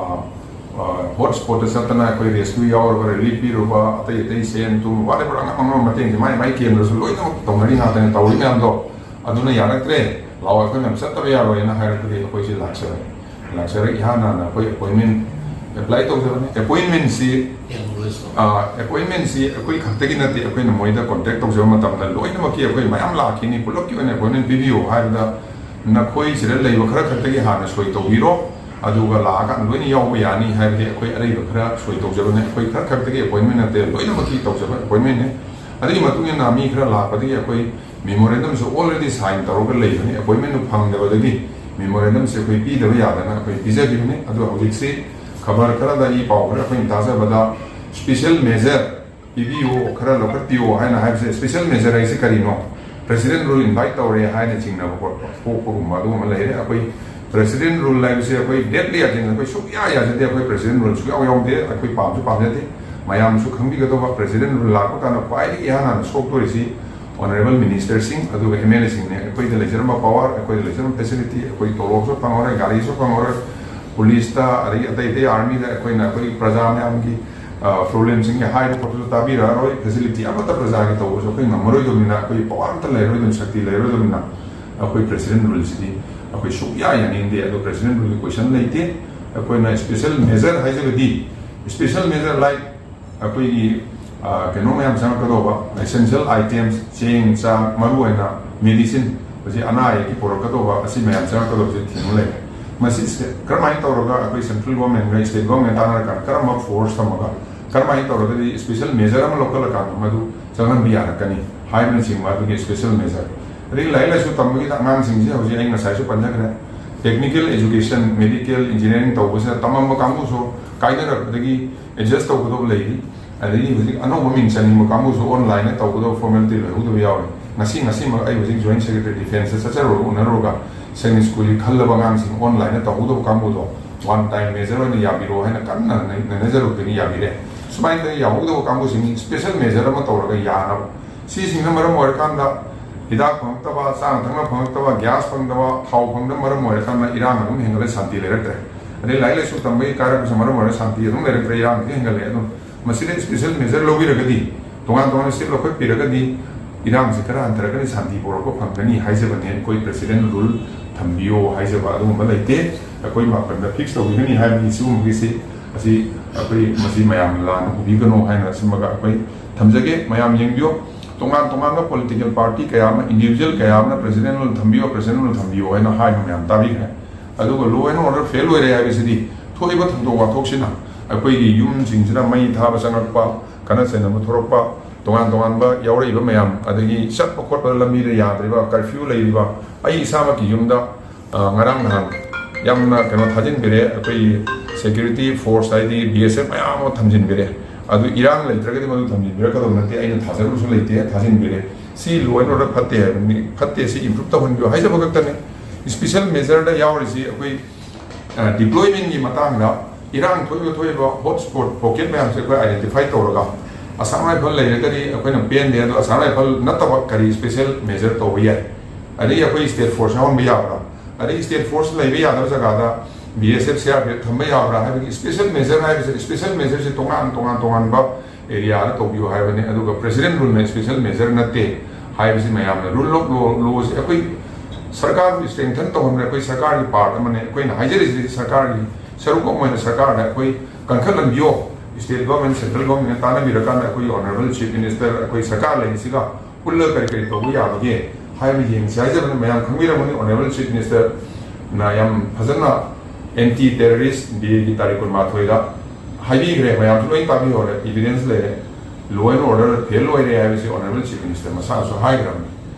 ꯑ, ꯍꯣꯠ ꯁ꯭ꯄꯣꯠꯇ ꯆꯠꯇꯅ ꯑꯩꯈꯣꯏ ꯔꯦꯁꯀ꯭ꯌꯨ ꯌꯥꯎꯔꯨꯕ, ꯔꯤꯂꯤꯐ ꯄꯤꯔꯨꯕ, ꯑꯇꯩ ꯑꯇꯩ ꯁꯦꯟ ꯊꯨꯝ, whatever, ꯑꯉꯝ ꯑꯉꯝꯕ ꯃꯇꯦꯡꯁꯦ ꯃꯥꯏ ꯃꯥꯏ ꯀꯦꯟꯗ꯭ꯔꯁꯨ ꯂꯣꯏꯅꯃꯛ ꯇꯧꯅꯔꯤ ꯉꯥꯛꯇꯅꯤ꯫ ꯇꯧꯔꯤ ꯃꯌꯥꯝꯗꯣ ꯑꯗꯨꯅ ꯌꯥꯔꯛꯇ꯭ꯔꯦ, ꯂꯥꯛꯑꯣ, ꯑꯩꯈꯣꯏ ꯃꯌꯥꯝ ꯆꯠꯇꯕ ꯌꯥꯔꯣꯏꯅ ꯍꯥꯏꯔꯛꯄꯗꯒꯤ ꯑꯩꯈꯣꯏꯁꯦ ꯂꯥꯛꯆꯔꯦ꯫ ꯂꯥꯛꯆꯔꯒ ꯏꯍꯥꯟ ꯍꯥꯟꯅ ꯑꯩꯈꯣꯏ ꯑꯦꯄꯣꯏꯟꯃꯦꯟ ꯑꯦꯄ꯭ꯂꯥꯏ ꯇꯧꯖꯕꯅꯤ꯫ ꯑꯦꯄꯣꯏꯟꯃꯦꯟꯁꯤ ꯑꯦꯄꯣꯏꯟꯃꯦꯟꯁꯤ ꯑꯩꯈꯣꯏ ꯈꯛꯇꯒꯤ ꯅꯠꯇꯦ꯫ ꯑꯩꯈꯣꯏꯅ ꯃꯣꯏꯗ ꯀꯣꯟꯇꯦꯛ ꯇꯧꯖꯕ ꯃꯇꯝꯗ ꯂꯣꯏꯅꯃꯛꯀꯤ ꯑꯩꯈꯣꯏ ꯃꯌꯥꯝ ꯂꯥꯛꯈꯤꯅꯤ, ꯄꯨꯂꯞꯀꯤ ꯑꯣꯏꯅ ꯑꯦꯄꯣꯏꯟꯃꯦꯟ ꯄꯤꯕꯤꯌꯨ ꯍꯥꯏꯕꯗ ꯅꯈꯣꯏ ꯁꯤꯗ ꯂꯩꯕ ꯈꯔ ꯈꯛꯇꯒꯤ ꯍꯥꯟꯅ ꯁꯣꯏ ꯇꯧꯕꯤꯔꯣ, ꯑꯗꯨꯒ ꯂꯥꯛꯑꯀꯥꯟꯗ ꯂꯣꯏꯅ ꯌꯥꯎꯕ ꯌꯥꯅꯤ ꯍꯥꯏꯕꯗꯤ ꯑꯩꯈꯣꯏ ꯑꯔꯩꯕ ꯈꯔ ꯁꯣꯏ ꯇꯧꯖꯕꯅꯤ꯫ ꯑꯩꯈꯣꯏ ꯈꯔ ꯈꯛꯇꯒꯤ ꯑꯦꯄꯣꯏꯟꯃꯦꯟ ꯅꯠꯇꯦ, ꯂꯣꯏꯅꯃꯛꯀꯤ ꯇꯧꯖꯕ ꯑꯦꯄꯣꯏꯟꯃꯦꯟꯅꯤ꯫ ꯑꯗꯨꯒꯤ ꯃꯇꯨꯡ ꯏꯟꯅ ꯃꯤ ꯈꯔ ꯂꯥꯛꯄꯗꯒꯤ ꯑꯩꯈꯣꯏ ꯃꯦꯃꯣꯔꯦꯟꯗꯝꯁꯨ ꯑꯣꯜꯔꯦꯗꯤ ꯁꯥꯏꯟ ꯇꯧꯔꯒ ꯂꯩꯕꯅꯤ꯫ ꯑꯦꯄꯣꯏꯟꯃꯦꯟꯗꯨ ꯐꯪꯗꯕꯗꯒꯤ ꯃꯦꯃꯣꯔꯦꯟꯗꯝꯁꯦ ꯑꯩꯈꯣꯏ ꯄꯤꯗꯕ ꯌꯥꯗꯅ ꯑꯩꯈꯣꯏ ꯄꯤꯖꯈꯤꯕꯅꯤ꯫ ꯑꯗꯨꯒ ꯍꯧꯖꯤꯛꯁꯤ ꯈꯕꯔ ꯈꯔꯗ, ꯏ ꯄꯥꯎ ꯈꯔ ꯑꯩꯈꯣꯏꯅ ꯇꯥꯖꯕꯗ, ꯁ꯭ꯄꯦꯁꯦꯜ ꯃꯦꯖꯔ ꯄꯤꯕꯤꯌꯨ, ꯈꯔ ꯂꯧꯈꯠꯄꯤꯌꯨ ꯍꯥꯏꯅ ꯍꯥꯏꯕꯁꯦ, ꯁ꯭ꯄꯦꯁꯦꯜ ꯃꯦꯖꯔ ꯍꯥꯏꯁꯦ ꯀꯔꯤꯅꯣ? ꯄ꯭ꯔꯦꯁꯤꯗꯦꯟ ꯔꯨꯜ ꯏꯟꯚꯥꯏꯠ ꯇꯧꯔꯦ ꯍꯥꯏꯅ ꯆꯤꯡꯅꯕ ꯈꯣꯠꯄ ꯊꯣꯛꯄꯒꯨꯝꯕ ꯑꯗꯨꯒꯨꯝꯕ ꯂꯩꯔꯦ꯫ ꯑꯩꯈꯣꯏ ꯄ꯭ꯔꯦꯁꯤꯗꯦꯟ ꯔꯨꯜ ꯍꯥꯏꯕꯁꯦ ꯑꯩꯈꯣꯏ ꯗꯦꯠꯂꯤ ꯑꯦꯖꯦꯟꯗꯥ ꯑꯩꯈꯣꯏ ꯁꯨꯛꯌꯥ ꯌꯥꯖꯗꯦ꯫ ꯑꯩꯈꯣꯏ ꯄ꯭ꯔꯦꯁꯤꯗꯦꯟ ꯔꯨꯜ ꯁꯨꯛꯌꯥꯎ ꯌꯥꯎꯗꯦ꯫ ꯑꯩꯈꯣꯏ ꯄꯥꯝꯁꯨ ꯄꯥꯝꯖꯗꯦ꯫ ꯃꯌꯥꯝꯁꯨ ꯈꯪꯕꯤꯒꯗꯧꯕ, ꯄ꯭ꯔꯦꯁꯤꯗꯦꯟ ꯔꯨꯜ ꯂꯥꯛꯄ ꯀꯥꯟꯗ ꯈ꯭ꯋꯥꯏꯗꯒꯤ ꯏꯍꯥꯟ ꯍꯥꯟꯅ ꯁꯣꯛꯇꯣꯔꯤꯁꯤ ꯑꯣꯅꯔꯦꯕꯜ ꯃꯤꯅꯤꯁꯇꯔꯁꯤꯡ ꯑꯗꯨꯒ ꯑꯦꯝ ꯑꯦꯜ ꯑꯦꯁꯤꯡꯅꯦ꯫ ꯑꯩꯈꯣꯏꯗ ꯂꯩꯖꯔꯝꯕ ꯄꯋꯥꯔ, ꯑꯩꯈꯣꯏꯗ ꯂꯩꯖꯔꯝꯕ ꯐꯦꯁꯤꯂꯤꯇꯤ, ꯑꯩꯈꯣꯏ ꯇꯣꯂꯣꯞꯁꯨ ꯐꯪꯍꯧꯔꯦ, ꯒꯥꯔꯤꯁꯨ ꯐꯪꯍꯧꯔꯦ, ꯄꯨꯂꯤꯁꯇ ꯑꯗꯒꯤ ꯑꯇꯩ ꯑꯇꯩ ꯑꯥꯔꯃꯤꯗ ꯑꯩꯈꯣꯏꯅ ꯑꯩꯈꯣꯏꯒꯤ ꯄ꯭ꯔꯖꯥ ꯃꯌꯥꯝꯒꯤ ꯄ꯭ꯔꯣꯕ꯭ꯂꯦꯝꯁꯤꯡꯒꯤ ꯍꯥꯏꯕ ꯈꯣꯠꯄꯁꯨ ꯇꯥꯕꯤꯔꯛꯑꯔꯣꯏ꯫ ꯐꯦꯁꯤꯂꯤꯇꯤ ꯑꯃꯠꯇ ꯄ꯭ꯔꯖꯥꯒꯤ ꯇꯧꯕꯁꯨ ꯑꯩꯈꯣꯏ ꯉꯝꯃꯔꯣꯏꯗꯕꯅꯤꯅ, ꯑꯩꯈꯣꯏ ꯄꯋꯥꯔ ꯑꯝꯇ ꯂꯩꯔꯔꯣꯏꯗꯕꯅꯤꯅ, ꯁꯛꯇꯤ ꯂꯩꯔꯔꯣꯏꯗꯕꯅꯤꯅ ꯑꯩꯈꯣꯏ ꯄ꯭ꯔꯦꯁꯤꯗꯦꯟ ꯔꯨꯜꯁꯤꯗꯤ ꯑꯩꯈꯣꯏ ꯁꯨꯛꯌꯥ ꯌꯥꯅꯤꯡꯗꯦ꯫ ꯑꯗꯣ ꯄ꯭ꯔꯦꯁꯤꯗꯦꯟ ꯔꯨꯜꯒꯤ ꯀꯣꯏꯁꯟ ꯂꯩꯇꯦ꯫ ꯑꯩꯈꯣꯏꯅ ꯁ꯭ꯄꯦꯁꯦꯜ ꯃꯦꯖꯔ ꯍꯥꯏꯖꯕꯗꯤ, ꯁ꯭ꯄꯦꯁꯦꯜ ꯃꯦꯖꯔ ꯂꯥꯏꯛ ꯑꯩꯈꯣꯏꯒꯤ, ꯑ, ꯀꯩꯅꯣ ꯃꯌꯥꯝ ꯆꯪꯉꯛꯀꯗꯧꯕ, ꯑꯦꯁꯦꯟꯁꯤꯌꯦꯜ ꯑꯥꯏꯇꯦꯝꯁ, ꯆꯦꯡ, ꯆꯥꯛ, ꯃꯔꯨ ꯑꯣꯏꯅ ꯃꯦꯗꯤꯁꯤꯟ, ꯍꯧꯖꯤꯛ ꯑꯅꯥ ꯑꯌꯦꯛꯀꯤ ꯄꯨꯔꯛꯀꯗꯧꯕ, ꯑꯁꯤ ꯃꯌꯥꯝ ꯆꯪꯉꯛꯀꯗꯧꯕꯁꯦ ꯊꯤꯡꯕ ꯂꯩꯔꯦ꯫ ꯃꯁꯤ ꯁ꯭ꯇꯦ-, ꯀꯔꯝꯍꯥꯏꯅ ꯇꯧꯔꯒ ꯑꯩꯈꯣꯏ ꯁꯦꯟꯇ꯭ꯔꯦꯜ ꯒꯣꯔꯃꯦꯟꯒ ꯁ꯭ꯇꯦꯠ ꯒꯣꯔꯃꯦꯟ ꯇꯥꯟꯅꯔꯀꯥꯟꯗ ꯀꯔꯝꯕ ꯐꯣꯔꯁ ꯊꯝꯃꯒ, ꯀꯔꯝꯍꯥꯏꯅ ꯇꯧꯔꯒꯗꯤ ꯁ꯭ꯄꯦꯁꯦꯜ ꯃꯦꯖꯔ ꯑꯃ ꯂꯧꯈꯠꯂꯀꯥꯟꯗ ꯃꯗꯨ ꯆꯪꯍꯟꯕ ꯌꯥꯔꯛꯀꯅꯤ ꯍꯥꯏꯕꯅꯆꯤꯡꯕ ꯑꯗꯨꯒꯤ ꯁ꯭ꯄꯦꯁꯦꯜ ꯃꯦꯖꯔ꯫ ꯑꯗꯒꯤ ꯂꯥꯏꯔꯤꯛ ꯂꯥꯏꯁꯨ ꯇꯝꯕꯒꯤꯗ ꯑꯉꯥꯡꯁꯤꯡꯁꯦ ꯍꯧꯖꯤꯛ ꯑꯩ ꯉꯁꯥꯏꯁꯨ ꯄꯟꯖꯈ꯭ꯔꯦ, ꯇꯦꯛꯅꯤꯀꯦꯜ ꯑꯦꯖꯨꯀꯦꯁꯟ, ꯃꯦꯗꯤꯀꯦꯜ, ꯏꯟꯖꯤꯅꯤꯌꯥꯔꯤꯡ ꯇꯧꯕꯁꯤꯗ ꯇꯝꯃꯝꯕ ꯀꯥꯡꯕꯨꯁꯨ ꯀꯥꯏꯅꯔꯛꯄꯗꯒꯤ ꯑꯦꯗꯖꯁ ꯇꯧꯒꯗꯧꯕ ꯂꯩꯔꯤ꯫ ꯑꯗꯒꯤ ꯍꯧꯖꯤꯛ ꯑꯅꯧꯕ ꯃꯤꯡ ꯆꯟꯅꯤꯡꯕ ꯀꯥꯡꯕꯨꯁꯨ ꯑꯣꯟꯂꯥꯏꯟꯗ ꯇꯧꯒꯗꯕ ꯐꯣꯔꯃꯦꯂꯤꯇꯤ ꯂꯣꯏꯍꯧꯗꯕ ꯌꯥꯎꯔꯤ꯫ ꯉꯁꯤ, ꯉꯁꯤꯃꯛ ꯑꯩ ꯍꯧꯖꯤꯛ ꯖꯣꯏꯟꯠ ꯁꯦꯀ꯭ꯔꯦꯇꯔꯤ ꯗꯤꯐꯦꯟꯁꯇ ꯆꯠꯆꯔꯨꯔꯒ ꯎꯅꯔꯨꯔꯒ ꯁꯦꯀꯦꯟꯗꯔꯤ ꯁ꯭ꯀꯨꯜꯒꯤ ꯈꯜꯂꯕ ꯑꯉꯥꯡꯁꯤꯡ ꯑꯣꯟꯂꯥꯏꯟꯗ ꯇꯧꯍꯧꯗꯕ ꯀꯥꯡꯕꯨꯗꯣ ꯋꯥꯟ ꯇꯥꯏꯝ ꯃꯦꯖꯔ ꯑꯣꯏꯅ ꯌꯥꯕꯤꯔꯣ ꯍꯥꯏꯅ ꯀꯟꯅ ꯅꯩ-, ꯅꯩꯅꯖꯔꯨꯕꯗꯒꯤ ꯌꯥꯕꯤꯔꯦ꯫ ꯁꯨꯃꯥꯏꯅ ꯇꯧꯗꯅ ꯌꯥꯍꯧꯗꯕ ꯀꯥꯡꯕꯨꯁꯤꯡ ꯁ꯭ꯄꯦꯁꯦꯜ ꯃꯦꯖꯔ ꯑꯃ ꯇꯧꯔꯒ ꯌꯥꯅꯕ꯫ ꯁꯤꯁꯤꯡꯅ ꯃꯔꯝ ꯑꯣꯏꯔꯀꯥꯟꯗ ꯍꯤꯗꯥꯛ ꯐꯪꯉꯛꯇꯕ, ꯆꯥꯅ ꯊꯛꯅ ꯐꯪꯉꯛꯇꯕ, ꯒ꯭ꯌꯥꯁ ꯐꯪꯗꯕ, ꯊꯥꯎ ꯐꯪꯗꯕ ꯃꯔꯝ ꯑꯣꯏꯔꯀꯥꯟꯗ ꯏꯔꯥꯡ ꯑꯗꯨꯝ ꯍꯦꯟꯒꯠꯂꯦ, ꯁꯥꯟꯇꯤ ꯂꯩꯔꯛꯇ꯭ꯔꯦ꯫ ꯑꯗꯩ ꯂꯥꯏꯔꯤꯛ ꯂꯥꯏꯁꯨ ꯇꯝꯕꯒꯤ ꯀꯥꯏꯔꯛꯄꯁꯤꯅ ꯃꯔꯝ ꯑꯣꯏꯔꯒ ꯁꯥꯟꯇꯤ ꯑꯗꯨꯝ ꯂꯩꯔꯛꯇ꯭ꯔꯦ, ꯏꯔꯥꯡꯁꯤꯁꯨ ꯍꯦꯟꯒꯠꯂꯦ꯫ ꯑꯗꯨꯝ ꯃꯁꯤꯗ ꯁ꯭ꯄꯦꯁꯦꯜ ꯃꯦꯖꯔ ꯂꯧꯕꯤꯔꯒꯗꯤ, ꯇꯣꯉꯥꯟ ꯇꯣꯉꯥꯟꯕ ꯁ꯭ꯇꯦꯞ ꯂꯧꯈꯠꯄꯤꯔꯒꯗꯤ, ꯏꯔꯥꯡꯁꯤ ꯈꯔ ꯍꯟꯊꯔꯛꯀꯅꯤ, ꯁꯥꯟꯇꯤ ꯄꯨꯔꯛꯄ ꯐꯪꯒꯅꯤ ꯍꯥꯏꯖꯕꯅꯦ꯫ ꯑꯩꯈꯣꯏ president rule ꯊꯝꯕꯤꯌꯣ ꯍꯥꯏꯖꯕ ꯑꯗꯨꯒꯨꯝꯕ ꯂꯩꯇꯦ꯫ ꯑꯩꯈꯣꯏ ꯃꯥꯄꯟꯗ fix ꯇꯧꯕꯤꯒꯅꯤ ꯍꯥꯏꯕꯒꯤ ꯁꯤꯒꯨꯝꯕꯒꯤꯁꯤ ꯑꯁꯤ ꯑꯩꯈꯣꯏ ꯃꯁꯤ ꯃꯌꯥꯝ ꯂꯥꯟꯅ ꯎꯕꯤꯒꯅꯨ ꯍꯥꯏꯅ ꯁꯤꯃꯒ ꯑꯩꯈꯣꯏ ꯊꯝꯖꯒꯦ꯫ ꯃꯌꯥꯝ ꯌꯦꯡꯕꯤꯌꯣ꯫ ꯇꯣꯉꯥꯟ ꯇꯣꯉꯥꯟꯕ political party ꯀꯌꯥ ꯑꯃ, individual ꯀꯌꯥ ꯑꯃꯅ president rule ꯊꯝꯕꯤꯌꯣ, president rule ꯊꯝꯕꯤꯌꯣ ꯍꯥꯏꯅ ꯍꯥꯏꯕ ꯃꯌꯥꯝ ꯇꯥꯕꯤꯈ꯭ꯔꯦ꯫ ꯑꯗꯨꯒ law and order fail ꯑꯣꯏꯔꯦ ꯍꯥꯏꯕꯁꯤꯗꯤ ꯊꯣꯛꯏꯕ ꯊꯧꯗꯣꯛ ꯋꯥꯊꯣꯛꯁꯤꯅ ꯑꯩꯈꯣꯏꯒꯤ ꯌꯨꯝꯁꯤꯡꯁꯤꯗ ꯃꯩ ꯊꯥꯕ ꯆꯪꯉꯛꯄ, ꯈꯠꯅ ꯆꯩꯅꯕ ꯊꯣꯔꯛꯄ, ꯇꯣꯉꯥꯟ ꯇꯣꯉꯥꯟꯕ ꯌꯥꯎꯔꯛꯏꯕ ꯃꯌꯥꯝ, ꯑꯗꯒꯤ ꯆꯠꯄ ꯈꯣꯠꯄꯗ ꯂꯝꯕꯤꯗ ꯌꯥꯗ꯭ꯔꯤꯕ, curfew ꯂꯩꯔꯤꯕ, ꯑꯩ ꯏꯁꯥꯃꯛꯀꯤ ꯌꯨꯝꯗ, ꯑ, ꯉꯔꯥꯡ ꯅꯍꯥꯟ ꯌꯥꯝꯅ ꯀꯩꯅꯣ ꯊꯥꯖꯤꯟꯕꯤꯔꯦ꯫ ꯑꯩꯈꯣꯏꯒꯤ security force ꯍꯥꯏꯗꯤ B S F ꯃꯌꯥꯝ ꯑꯃ ꯊꯝꯖꯤꯟꯕꯤꯔꯦ꯫ ꯑꯗꯨ ꯏꯔꯥꯡ ꯂꯩꯇ꯭ꯔꯒꯗꯤ ꯃꯗꯨ ꯊꯝꯖꯤꯟꯕꯤꯔꯛꯀꯗꯧꯕ ꯅꯠꯇꯦ, ꯑꯩꯅ ꯊꯥꯖꯔꯨꯕꯁꯨ ꯂꯩꯇꯦ, ꯊꯥꯖꯤꯟꯕꯤꯔꯦ꯫ ꯁꯤ law and order ꯐꯠꯇꯦ ꯍꯥꯏꯕꯅꯤ, ꯐꯠꯇꯦ, ꯁꯤ improve ꯇꯧꯍꯟꯕꯤꯌꯨ ꯍꯥꯏꯖꯕ ꯈꯛꯇꯅꯤ꯫ Special measure ꯗ ꯌꯥꯎꯔꯤꯁꯤ ꯑꯩꯈꯣꯏ, ꯑ, deployment ꯀꯤ ꯃꯇꯥꯡꯗ ꯏꯔꯥꯡ ꯊꯣꯛꯏꯕ, ꯊꯣꯛꯏꯕ hot spot, pocket ꯃꯌꯥꯝꯁꯦ ꯑꯩꯈꯣꯏ identify ꯇꯧꯔꯒ, Assam Rifle ꯂꯩꯔꯒꯗꯤ ꯑꯩꯈꯣꯏꯅ ꯄꯦꯟꯗꯦ, ꯑꯗꯣ Assam Rifle ꯅꯠꯇꯕ ꯀꯔꯤ special measure ꯇꯧꯕ ꯌꯥꯏ? ꯑꯗꯒꯤ ꯑꯩꯈꯣꯏ state force ꯌꯥꯎꯍꯟꯕ ꯌꯥꯕ꯭ꯔꯥ? ꯑꯗꯒꯤ state force ꯂꯩꯕ ꯌꯥꯗꯕ ꯖꯒꯥꯗ B S F, C R P F ꯊꯝꯕ ꯌꯥꯕ꯭ꯔꯥ ꯍꯥꯏꯕꯒꯤ special measure ꯍꯥꯏꯕꯁꯦ, special measure ꯁꯦ ꯇꯣꯉꯥꯟ, ꯇꯣꯉꯥꯟ, ꯇꯣꯉꯥꯟꯕ area ꯗ ꯇꯧꯕꯤꯌꯨ ꯍꯥꯏꯕꯅꯤ꯫ ꯑꯗꯨꯒ president rule ꯅ special measure ꯅꯠꯇꯦ ꯍꯥꯏꯕꯁꯤ ꯃꯌꯥꯝꯅ, rule of law, law ꯁꯤ ꯑꯩꯈꯣꯏ ꯁꯔꯀꯥꯔꯕꯨ strengthen ꯇꯧꯍꯟꯕ, ꯑꯩꯈꯣꯏ ꯁꯔꯀꯥꯔꯒꯤ part ꯑꯃꯅꯤ꯫ ꯑꯩꯈꯣꯏꯅ ꯍꯥꯏꯖꯔꯤꯁꯤꯗꯤ ꯁꯔꯀꯥꯔꯒꯤ ꯁꯔꯨꯛ ꯑꯃ ꯑꯣꯏꯅ ꯁꯔꯀꯥꯔꯅ ꯑꯩꯈꯣꯏ ꯀꯟꯈꯠꯍꯟꯕꯤꯌꯣ꯫ State government, central government ꯅ ꯇꯥꯟꯅꯕꯤꯔꯀꯥꯟꯗ ꯑꯩꯈꯣꯏꯒꯤ honourable chief minister, ꯑꯩꯈꯣꯏ ꯁꯔꯀꯥꯔ ꯂꯩꯔꯤꯁꯤꯒ ꯄꯨꯜꯂꯒ ꯀꯔꯤ ꯀꯔꯤ ꯇꯧꯕ ꯌꯥꯕꯒꯦ ꯍꯥꯏꯕ ꯌꯦꯡꯁꯤ ꯍꯥꯏꯖꯕꯅꯤ꯫ ꯃꯌꯥꯝ ꯈꯪꯕꯤꯔꯝꯒꯅꯤ, honourable chief minister ꯅ ꯌꯥꯝ ꯐꯖꯅ anti terrorist day ꯒꯤ ꯇꯥꯔꯤꯛ ꯀꯨꯟꯃꯥꯊꯣꯏꯗ ꯍꯥꯏꯕꯤꯈ꯭ꯔꯦ꯫ ꯃꯌꯥꯝꯁꯨ ꯂꯣꯏ ꯇꯥꯕꯤꯍꯧꯔꯦ, evidence ꯂꯩꯔꯦ꯫ Law and order fail ꯑꯣꯏꯔꯦ ꯍꯥꯏꯕꯁꯤ honourable chief minister ꯃꯁꯥꯅꯁꯨ ꯍꯥꯏꯈ꯭ꯔꯕꯅꯤ꯫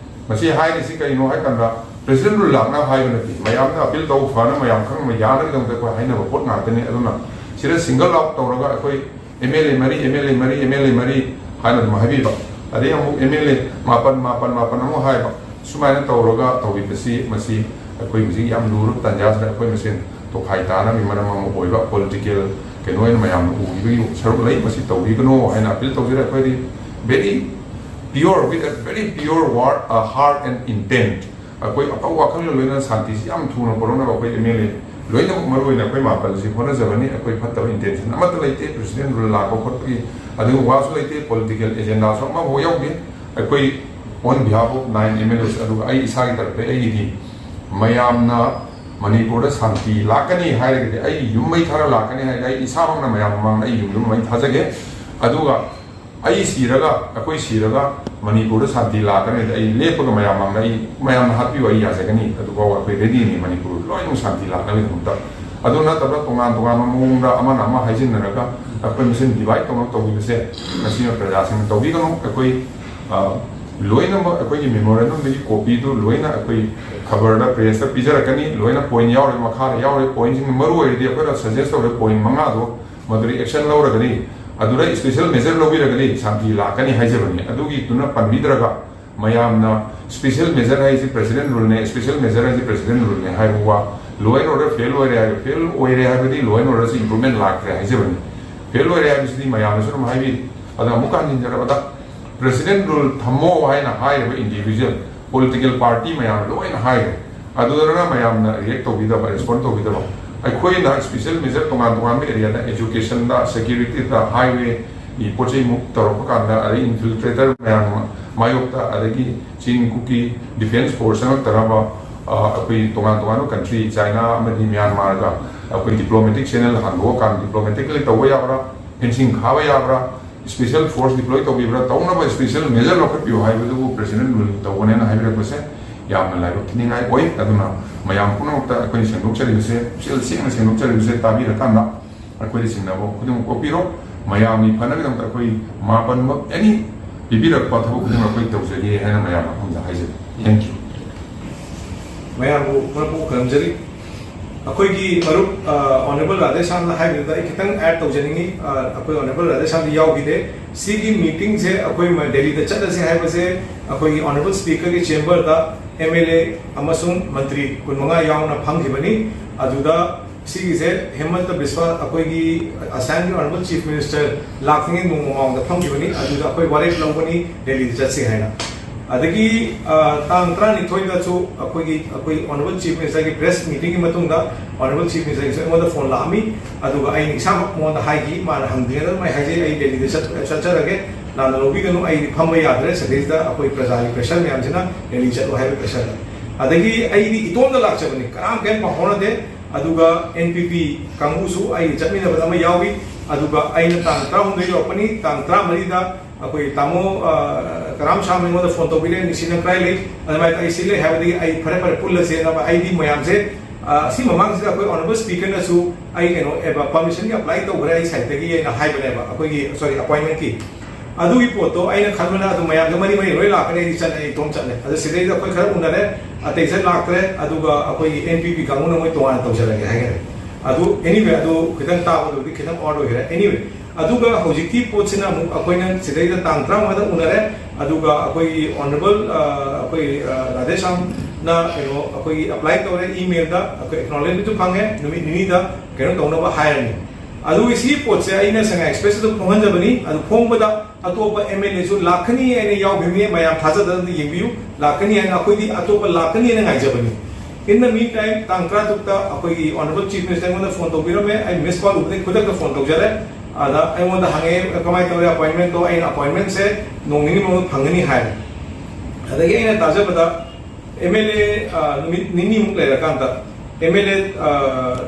ꯃꯁꯤ ꯍꯥꯏꯔꯤꯁꯤ ꯀꯔꯤꯅꯣ ꯍꯥꯏ ꯀꯥꯟꯗ, president rule ꯂꯥꯛꯅꯕ ꯍꯥꯏꯕ ꯅꯠꯇꯦ, ꯃꯌꯥꯝꯅ appeal ꯇꯧ ꯐꯅ ꯃꯌꯥꯝ ꯈꯪꯅꯕ ꯌꯥꯅꯕꯒꯤꯗꯃꯛꯇ ꯑꯩꯈꯣꯏ ꯍꯥꯏꯅꯕ ꯄꯣꯠ ꯉꯥꯛꯇꯅꯤ꯫ ꯑꯗꯨꯅ ꯁꯤꯗ single out ꯇꯧꯔꯒ ꯑꯩꯈꯣꯏ M L A ꯃꯔꯤ, M L A ꯃꯔꯤ, M L A ꯃꯔꯤ ꯍꯥꯏꯅ ꯑꯗꯨꯝ ꯍꯥꯏꯕꯤꯕ, ꯑꯗꯩ ꯑꯃꯨꯛ M L A ꯃꯥꯄꯟ, ꯃꯥꯄꯟ, ꯃꯥꯄꯟ ꯑꯃꯨꯛ ꯍꯥꯏꯕ, ꯁꯨꯃꯥꯏꯅ ꯇꯧꯔꯒ ꯇꯧꯕꯤꯕꯁꯤ, ꯃꯁꯤ ꯑꯩꯈꯣꯏ ꯍꯧꯖꯤꯛ ꯌꯥꯝ ꯂꯨꯔꯕ ꯇꯥꯟꯖꯥꯁꯤꯗ ꯑꯩꯈꯣꯏ ꯃꯁꯦꯟ ꯇꯣꯈꯥꯏ ꯇꯥꯅꯕꯒꯤ ꯃꯔꯝ ꯑꯃ ꯑꯣꯏꯕ, political ꯀꯩꯅꯣ ꯑꯣꯏꯅ ꯃꯌꯥꯝꯅ ꯎꯈꯤꯕꯒꯤ ꯁꯔꯨꯛ ꯂꯩ꯫ ꯃꯁꯤ ꯇꯧꯕꯤꯒꯅꯨ ꯍꯥꯏꯅ appeal ꯇꯧꯖꯔꯤ꯫ ꯑꯩꯈꯣꯏꯗꯤ very pure, with a very pure word, uh, heart and intent, ꯑꯩꯈꯣꯏ ꯑꯐꯕ ꯋꯥꯈꯜꯒ ꯂꯣꯏꯅꯅ ꯁꯥꯟꯇꯤꯁꯤ ꯌꯥꯝ ꯊꯨꯅ ꯄꯨꯔꯛꯅꯕ ꯑꯩꯈꯣꯏ M L A ꯂꯣꯏꯅꯃꯛ, ꯃꯔꯨ ꯑꯣꯏꯅ ꯑꯩꯈꯣꯏ ꯃꯥꯄꯜꯁꯤ ꯍꯣꯠꯅꯖꯕꯅꯤ꯫ ꯑꯩꯈꯣꯏ ꯐꯠꯇꯕ intention ꯑꯃꯠꯇ ꯂꯩꯇꯦ, president rule ꯂꯥꯛꯄ ꯈꯣꯠꯄꯒꯤ ꯑꯗꯨꯒꯨꯝꯕ ꯋꯥꯁꯨ ꯂꯩꯇꯦ, political agenda ꯁꯨ ꯑꯃꯐꯥꯎ ꯌꯥꯎꯗꯦ꯫ ꯑꯩꯈꯣꯏ On behalf of nine M L As, ꯑꯗꯨꯒ ꯑꯩ ꯏꯁꯥꯒꯤ ꯇꯔꯐꯇ ꯑꯩꯒꯤꯗꯤ ꯃꯌꯥꯝꯅ ꯃꯅꯤꯄꯨꯔꯗ ꯁꯥꯟꯇꯤ ꯂꯥꯛꯀꯅꯤ ꯍꯥꯏꯔꯒꯗꯤ, ꯑꯩ ꯌꯨꯝ ꯃꯩ ꯊꯥꯔ ꯂꯥꯛꯀꯅꯤ ꯍꯥꯏꯔꯒꯗꯤ, ꯑꯩ ꯏꯁꯥꯃꯛꯅ ꯃꯌꯥꯝ ꯃꯃꯥꯡꯗ ꯑꯩ ꯌꯨꯝꯗ ꯃꯩ ꯊꯥꯖꯒꯦ꯫ ꯑꯗꯨꯒ ꯑꯩ ꯁꯤꯔꯒ, ꯑꯩꯈꯣꯏ ꯁꯤꯔꯒ ꯃꯅꯤꯄꯨꯔꯗ ꯁꯥꯟꯇꯤ ꯂꯥꯛꯀꯅꯤ ꯍꯥꯏꯔꯗꯤ, ꯑꯩ ꯂꯦꯞꯄꯒ ꯃꯌꯥꯝ ꯃꯃꯥꯡꯗ ꯑꯩ, ꯃꯌꯥꯝꯅ ꯍꯥꯠꯄꯤꯌꯨ, ꯑꯩ ꯌꯥꯖꯒꯅꯤ꯫ ꯑꯗꯨꯐꯥꯎ ꯑꯩꯈꯣꯏ ꯔꯦꯗꯤꯅꯤ, ꯃꯅꯤꯄꯨꯔ ꯂꯣꯏꯅꯃꯛ ꯁꯥꯟꯇꯤ ꯂꯥꯛꯅꯕꯒꯤꯗꯃꯛꯇ꯫ ꯑꯗꯨ ꯅꯠꯇꯕ ꯇꯣꯉꯥꯟ ꯇꯣꯉꯥꯟꯕ ꯃꯑꯣꯡꯗ ꯑꯃꯅ ꯑꯃ ꯍꯥꯏꯖꯤꯟꯅꯔꯒ ꯑꯩꯈꯣꯏ ꯃꯁꯦꯟ divide ꯇꯧꯅꯕ ꯇꯧꯕꯤꯕꯁꯦ, ꯃꯁꯤꯃ ꯄ꯭ꯔꯖꯥꯁꯤꯡꯅ ꯇꯧꯕꯤꯒꯅꯨ꯫ ꯑꯩꯈꯣꯏ, ꯑ, ꯂꯣꯏꯅꯃꯛ ꯑꯩꯈꯣꯏꯒꯤ memorandumꯗꯒꯤ copyꯗꯨ ꯂꯣꯏꯅ ꯑꯩꯈꯣꯏ ꯈꯕꯔꯗ, pressꯇ ꯄꯤꯖꯔꯛꯀꯅꯤ꯫ ꯂꯣꯏꯅ point ꯌꯥꯎꯔꯦ, ꯃꯈꯥꯗ ꯌꯥꯎꯔꯦ꯫ Pointꯁꯤꯡ ꯃꯔꯨ ꯑꯣꯏꯔꯗꯤ ꯑꯩꯈꯣꯏꯅ suggest ꯇꯧꯔꯦ point ꯃꯉꯥꯗꯣ, ꯃꯗꯨꯗꯤ action ꯂꯧꯔꯒꯗꯤ, ꯑꯗꯨꯗ special measure ꯂꯧꯕꯤꯔꯒꯗꯤ ꯁꯥꯟꯇꯤ ꯂꯥꯛꯀꯅꯤ ꯍꯥꯏꯖꯕꯅꯤ꯫ ꯑꯗꯨꯒꯤꯗꯨꯅ ꯄꯟꯕꯤꯗ꯭ꯔꯒ ꯃꯌꯥꯝꯅ special measure ꯍꯥꯏꯁꯤ President ruleꯅꯦ, special measure ꯍꯥꯏꯁꯤ President ruleꯅꯦ ꯍꯥꯏꯕ ꯋꯥ, law and order fail ꯑꯣꯏꯔꯦ ꯍꯥꯏꯕ, fail ꯑꯣꯏꯔꯦ ꯍꯥꯏꯕꯗꯤ law and orderꯁꯤ improvement ꯂꯥꯛꯇ꯭ꯔꯦ ꯍꯥꯏꯖꯕꯅꯤ꯫ Fail ꯑꯣꯏꯔꯦ ꯍꯥꯏꯕꯁꯤꯗꯤ ꯃꯌꯥꯝꯅꯁꯨ ꯑꯗꯨꯝ ꯍꯥꯏꯕꯤ꯫ ꯑꯗ ꯑꯃꯨꯛꯀ ꯍꯟꯖꯤꯟꯖꯔꯕꯗ, President rule ꯊꯝꯃꯣ ꯍꯥꯏꯅ ꯍꯥꯏꯔꯤꯕ individual political party ꯃꯌꯥꯝ ꯂꯣꯏꯅ ꯍꯥꯏꯔꯦ꯫ ꯑꯗꯨꯗꯅ ꯃꯌꯥꯝꯅ react ꯇꯧꯕꯤꯗꯕ, respond ꯇꯧꯕꯤꯗꯕ꯫ ꯑꯩꯈꯣꯏꯅ special measure ꯇꯣꯉꯥꯟ ꯇꯣꯉꯥꯟꯕ areaꯗ, educationꯗ, securityꯗ, highwayꯒꯤ ꯄꯣꯠ ꯆꯩ move ꯇꯧꯔꯛꯄ ꯀꯥꯟꯗ, ꯑꯗꯩ infiltrator ꯃꯌꯥꯝ ꯃꯥꯌꯣꯛꯇ, ꯑꯗꯒꯤ ꯆꯤꯡ ꯀꯨꯀꯤ defence force ꯆꯪꯉꯛꯇꯅꯕ, ꯑ, ꯑꯩꯈꯣꯏ ꯇꯣꯉꯥꯟ ꯇꯣꯉꯥꯟꯕ country, China ꯑꯃꯗꯤ Myanmarꯒ ꯑꯩꯈꯣꯏ diplomatic channel ꯍꯥꯡꯗꯣꯛꯑꯀꯥꯟꯗ diplomatically ꯇꯧꯕ ꯌꯥꯕ꯭ꯔꯥ, fencing ꯈꯥꯕ ꯌꯥꯕ꯭ꯔꯥ, special force deploy ꯇꯧꯕꯤꯕ꯭ꯔꯥ, ꯇꯧꯅꯕ special measure ꯂꯧꯈꯠꯄꯤꯌꯨ ꯍꯥꯏꯕꯗꯨꯕꯨ President rule ꯇꯧꯕꯅꯦꯅ ꯍꯥꯏꯕꯤꯔꯛꯄꯁꯦ ꯌꯥꯝꯅ ꯂꯥꯏꯕꯛ ꯊꯤꯅꯤꯡꯉꯥꯏ ꯑꯣꯏ꯫ ꯑꯗꯨꯅ ꯃꯌꯥꯝ ꯄꯨꯝꯅꯃꯛꯇ ꯑꯩꯈꯣꯏꯅ ꯁꯦꯡꯗꯣꯛꯆꯔꯤꯕꯁꯦ, ꯄꯨꯛꯆꯦꯜ ꯁꯦꯡꯅ ꯁꯦꯡꯗꯣꯛꯆꯔꯤꯕꯁꯦ ꯇꯥꯕꯤꯔꯀꯥꯟꯗ ꯑꯩꯈꯣꯏꯗ ꯆꯤꯡꯅꯕ ꯈꯨꯗꯤꯡꯃꯛ ꯀꯣꯛꯄꯤꯔꯣ꯫ ꯃꯌꯥꯝꯒꯤ ꯐꯅꯕꯒꯤꯗꯃꯛꯇ ꯑꯩꯈꯣꯏ ꯃꯥꯄꯟꯃꯛ any ꯄꯤꯕꯤꯔꯛꯄ ꯊꯕꯛ ꯈꯨꯗꯤꯡꯃꯛ ꯑꯩꯈꯣꯏ ꯇꯧꯖꯒꯦ ꯍꯥꯏꯅ ꯃꯌꯥꯝ ꯃꯐꯝꯗ ꯍꯥꯏꯖꯔꯤ꯫ Thank you꯫ ꯃꯌꯥꯝꯕꯨ ꯃꯔꯨꯞꯄꯨ ꯈꯨꯔꯨꯝꯖꯔꯤ꯫ ꯑꯩꯈꯣꯏꯒꯤ ꯃꯔꯨꯞ, ꯑ, Honourable ꯔꯥꯙꯦꯁ꯭ꯌꯥꯝꯅ ꯍꯥꯏꯕꯗꯨꯗ ꯑꯩ ꯈꯤꯇꯪ add ꯇꯧꯖꯅꯤꯡꯉꯤ꯫ ꯑ, ꯑꯩꯈꯣꯏ Honourable ꯔꯥꯙꯦꯁ꯭ꯌꯥꯝꯗꯤ ꯌꯥꯎꯈꯤꯗꯦ꯫ ꯁꯤꯒꯤ meetingꯁꯦ ꯑꯩꯈꯣꯏ ꯃ-, ꯗꯦꯜꯂꯤꯗ ꯆꯠꯂꯁꯦ ꯍꯥꯏꯕꯁꯦ ꯑꯩꯈꯣꯏꯒꯤ Honourable Speakerꯒꯤ chamberꯗ M L A ꯑꯃꯁꯨꯡ ꯃꯟꯇ꯭ꯔꯤ ꯀꯨꯟꯃꯉꯥ ꯌꯥꯎꯅ ꯐꯝꯈꯤꯕꯅꯤ꯫ ꯑꯗꯨꯗ ꯁꯤꯒꯤꯁꯦ ꯍꯤꯃꯟꯇ ꯕꯤꯁ꯭ꯋꯥ, ꯑꯩꯈꯣꯏꯒꯤ ꯑꯁꯥꯝꯒꯤ Honourable Chief Minister ꯂꯥꯛꯇ꯭ꯔꯤꯉꯩ ꯅꯣꯡꯃ ꯃꯃꯥꯡꯗ ꯐꯝꯈꯤꯕꯅꯤ꯫ ꯑꯗꯨꯗ ꯑꯩꯈꯣꯏ ꯋꯥꯔꯦꯞ ꯂꯧꯒꯅꯤ ꯗꯦꯜꯂꯤꯗ ꯆꯠꯁꯤ ꯍꯥꯏꯅ꯫ ꯑꯗꯒꯤ, ꯑ, ꯇꯥꯡ ꯇꯔꯥꯅꯤꯊꯣꯏꯗꯁꯨ ꯑꯩꯈꯣꯏꯒꯤ, ꯑꯩꯈꯣꯏ Honourable Chief Ministerꯒꯤ press meetingꯒꯤ ꯃꯇꯨꯡꯗ Honourable Chief Ministerꯒꯤꯁꯨ ꯑꯩꯉꯣꯟꯗ phone ꯂꯥꯛꯑꯝꯃꯤ꯫ ꯑꯗꯨꯒ ꯑꯩꯅ ꯏꯁꯥꯃꯛ ꯃꯉꯣꯟꯗ ꯍꯥꯏꯈꯤ, ꯃꯥꯅ ꯍꯪꯗ꯭ꯔꯤꯉꯩꯗ ꯑꯗꯨꯝ ꯑꯩ ꯍꯥꯏꯖꯩ, "ꯑꯩ ꯗꯦꯜꯂꯤꯗ ꯆꯠ-, ꯆꯠꯆꯔꯒꯦ, ꯂꯥꯟꯅ ꯂꯧꯕꯤꯒꯅꯨ, ꯑꯩꯗꯤ ꯐꯝꯕ ꯌꯥꯗ꯭ꯔꯦ ꯁꯤꯗꯩꯁꯤꯗ, ꯑꯩꯈꯣꯏ ꯄ꯭ꯔꯖꯥꯒꯤ ꯄ꯭ꯔꯦꯁꯔ ꯃꯌꯥꯝꯁꯤꯅ ꯔꯦꯂꯤ ꯆꯠꯂꯣ ꯍꯥꯏꯕ ꯄ꯭ꯔꯦꯁꯔꯗ꯫ ꯑꯗꯒꯤ ꯑꯩꯗꯤ ꯏꯇꯣꯝꯗ ꯂꯥꯛꯆꯕꯅꯤ, ꯀꯅꯥꯝ ꯀꯔꯤꯝ ꯄꯥꯎ ꯐꯥꯎꯅꯗꯦ꯫ ꯑꯗꯨꯒ ꯑꯦꯟ ꯄꯤ ꯄꯤ ꯀꯥꯡꯕꯨꯁꯨ ꯑꯩꯒ ꯆꯠꯃꯤꯟꯅꯕꯗ ꯑꯃ ꯌꯥꯎꯏ꯫ ꯑꯗꯨꯒ ꯑꯩꯅ ꯇꯥꯡ ꯇꯔꯥꯍꯨꯝꯗꯣꯏ ꯌꯧꯔꯛꯄꯅꯤ, ꯇꯥꯡ ꯇꯔꯥꯃꯔꯤꯗ ꯑꯩꯈꯣꯏ ꯇꯥꯃꯣ, ꯑ, ꯀꯔꯥꯝ ꯁꯥꯝꯅ ꯑꯩꯉꯣꯟꯗ ꯐꯣꯟ ꯇꯧꯕꯤꯔꯦ, "ꯅꯤꯡꯁꯤꯡꯅ ꯀꯗꯥꯏ ꯂꯩ?" ꯑꯗꯨꯃꯥꯏꯅ ꯑꯩ ꯁꯤ ꯂꯩ ꯍꯥꯏꯕꯗꯒꯤ ꯑꯩ, "ꯐꯔꯦ, ꯐꯔꯦ, ꯄꯨꯜꯂꯁꯦꯅ ꯑꯩꯗꯤ ꯃꯌꯥꯝꯁꯦ, ꯑ, ꯑꯁꯤ ꯃꯃꯥꯡꯁꯤꯗ ꯑꯩꯈꯣꯏ ꯑꯣꯅꯔꯦꯕꯜ ꯁ꯭ꯄꯤꯀꯔꯅꯁꯨ ꯑꯩ ꯀꯩꯅꯣ, ꯑꯦꯕ-, ꯄꯔꯃꯤꯁꯟꯒꯤ ꯑꯦꯄ꯭ꯂꯥꯏ ꯇꯧꯈ꯭ꯔꯦ ꯑꯩ ꯁꯥꯏꯠꯇꯒꯤ" ꯑꯩꯅ ꯍꯥꯏꯕꯅꯦꯕ, ꯑꯩꯈꯣꯏꯒꯤ, ꯁꯣꯔꯤ, ꯑꯦꯄꯣꯏꯟꯃꯦꯟꯠꯀꯤ꯫ ꯑꯗꯨꯒꯤ ꯄꯣꯠꯇꯣ ꯑꯩꯅ ꯈꯟꯕꯅ ꯑꯗꯨꯝ ꯃꯌꯥꯝꯗꯣ ꯃꯔꯤ ꯃꯔꯤ ꯂꯣꯏ ꯂꯥꯛꯀꯅꯤ, ꯑꯩꯗꯤ ꯆꯠꯂꯦ, ꯑꯩ ꯏꯇꯣꯝ ꯆꯠꯂꯦ꯫ ꯑꯗꯨ ꯁꯤꯗꯩꯗ ꯑꯩꯈꯣꯏ ꯈꯔ ꯎꯅꯔꯦ, ꯑꯇꯩꯁꯨ ꯂꯥꯛꯇ꯭ꯔꯦ꯫ ꯑꯗꯨꯒ ꯑꯩꯈꯣꯏꯒꯤ ꯑꯦꯟ ꯄꯤ ꯄꯤ ꯀꯥꯡꯕꯨꯅ ꯃꯣꯏ ꯇꯣꯉꯥꯟꯅ ꯇꯧꯖꯔꯒꯦ ꯍꯥꯏꯈꯔꯦ꯫ ꯑꯗꯨ, ꯑꯦꯅꯤꯋꯦ, ꯑꯗꯨ ꯈꯤꯇꯪ ꯇꯥꯕꯗꯕꯨꯗꯤ ꯈꯤꯇꯪ ꯑꯣꯗ ꯑꯣꯏꯈꯔꯦ꯫ ꯑꯦꯅꯤꯋꯦ, ꯑꯗꯨꯒ ꯍꯧꯖꯤꯛꯀꯤ ꯄꯣꯠꯁꯤꯅ ꯑꯃꯨꯛ ꯑꯩꯈꯣꯏꯅ ꯁꯤꯗꯩꯗ ꯇꯥꯡ ꯇꯔꯥꯃꯉꯥꯗ ꯎꯅꯔꯦ꯫ ꯑꯗꯨꯒ ꯑꯩꯈꯣꯏꯒꯤ ꯑꯣꯅꯔꯦꯕꯜ, ꯑ, ꯑꯩꯈꯣꯏ, ꯑ, ꯔꯥꯙꯦꯁ꯭ꯌꯥꯝꯅ ꯀꯩꯅꯣ, ꯑꯩꯈꯣꯏꯒꯤ ꯑꯦꯄ꯭ꯂꯥꯏ ꯇꯧꯔꯦ, ꯏꯃꯦꯜꯗ ꯑꯩꯈꯣꯏ ꯑꯦꯛꯅꯣꯂꯦꯖꯃꯦꯟꯠꯁꯨ ꯐꯪꯉꯦ, ꯅꯨꯃꯤꯠ ꯅꯤꯅꯤꯗ ꯀꯩꯅꯣ ꯇꯧꯅꯕ ꯍꯥꯏꯔꯅꯤ꯫ ꯑꯗꯨꯒꯤ ꯁꯤ ꯄꯣꯠꯁꯦ ꯑꯩꯅ ꯁꯉꯥꯏ ꯑꯦꯛꯁꯄ꯭ꯔꯦꯁꯇ ꯐꯣꯡꯍꯟꯖꯕꯅꯤ꯫ ꯑꯗꯨ ꯐꯣꯡꯕꯗ ꯑꯇꯣꯞꯄ ꯑꯦꯝ ꯑꯦꯜ ꯑꯦꯁꯨ ꯂꯥꯛꯀꯅꯤ ꯍꯥꯏꯅ ꯌꯥꯎꯈꯤꯕꯅꯤ, ꯃꯌꯥꯝ ꯊꯥꯖꯗꯅ ꯌꯦꯡꯕꯤꯌꯨ, ꯂꯥꯛꯀꯅꯤ ꯍꯥꯏꯅ, ꯑꯩꯈꯣꯏꯗꯤ ꯑꯇꯣꯞꯄ ꯂꯥꯛꯀꯅꯤ ꯍꯥꯏꯅ ꯉꯥꯏꯖꯕꯅꯤ꯫ In the meantime, ꯇꯥꯡ ꯇꯔꯥꯇꯔꯨꯛꯇ ꯑꯩꯈꯣꯏꯒꯤ ꯑꯣꯅꯔꯦꯕꯜ ꯆꯤꯐ ꯃꯤꯅꯤꯁꯇꯔ ꯑꯩꯉꯣꯟꯗ ꯐꯣꯟ ꯇꯧꯕꯤꯔꯝꯃꯦ, ꯑꯩ ꯃꯤꯁ ꯀꯣꯜ ꯎꯕꯗꯒꯤ ꯈꯨꯗꯛꯇ ꯐꯣꯟ ꯇꯧꯖꯔꯦ꯫ ꯑꯗ ꯑꯩꯉꯣꯟꯗ ꯍꯪꯉꯛꯑꯦ, "ꯀꯃꯥꯏꯅ ꯇꯧꯔꯦ ꯑꯦꯄꯣꯏꯟꯃꯦꯟꯠꯇꯣ?" ꯑꯩꯅ, "ꯑꯦꯄꯣꯏꯟꯃꯦꯟꯠꯁꯦ ꯅꯣꯡ ꯅꯤꯅꯤ ꯃꯅꯨꯡꯗ ꯐꯪꯒꯅꯤ" ꯍꯥꯏꯔꯦ꯫ ꯑꯗꯒꯤ ꯑꯩꯅ ꯇꯥꯖꯕꯗ ꯑꯦꯝ ꯑꯦꯜ ꯑꯦ, ꯑ, ꯅꯨꯃꯤꯠ ꯅꯤꯅꯤꯃꯨꯛ ꯂꯩꯔꯀꯥꯟꯗ ꯑꯦꯝ ꯑꯦꯜ ꯑꯦ, ꯑ,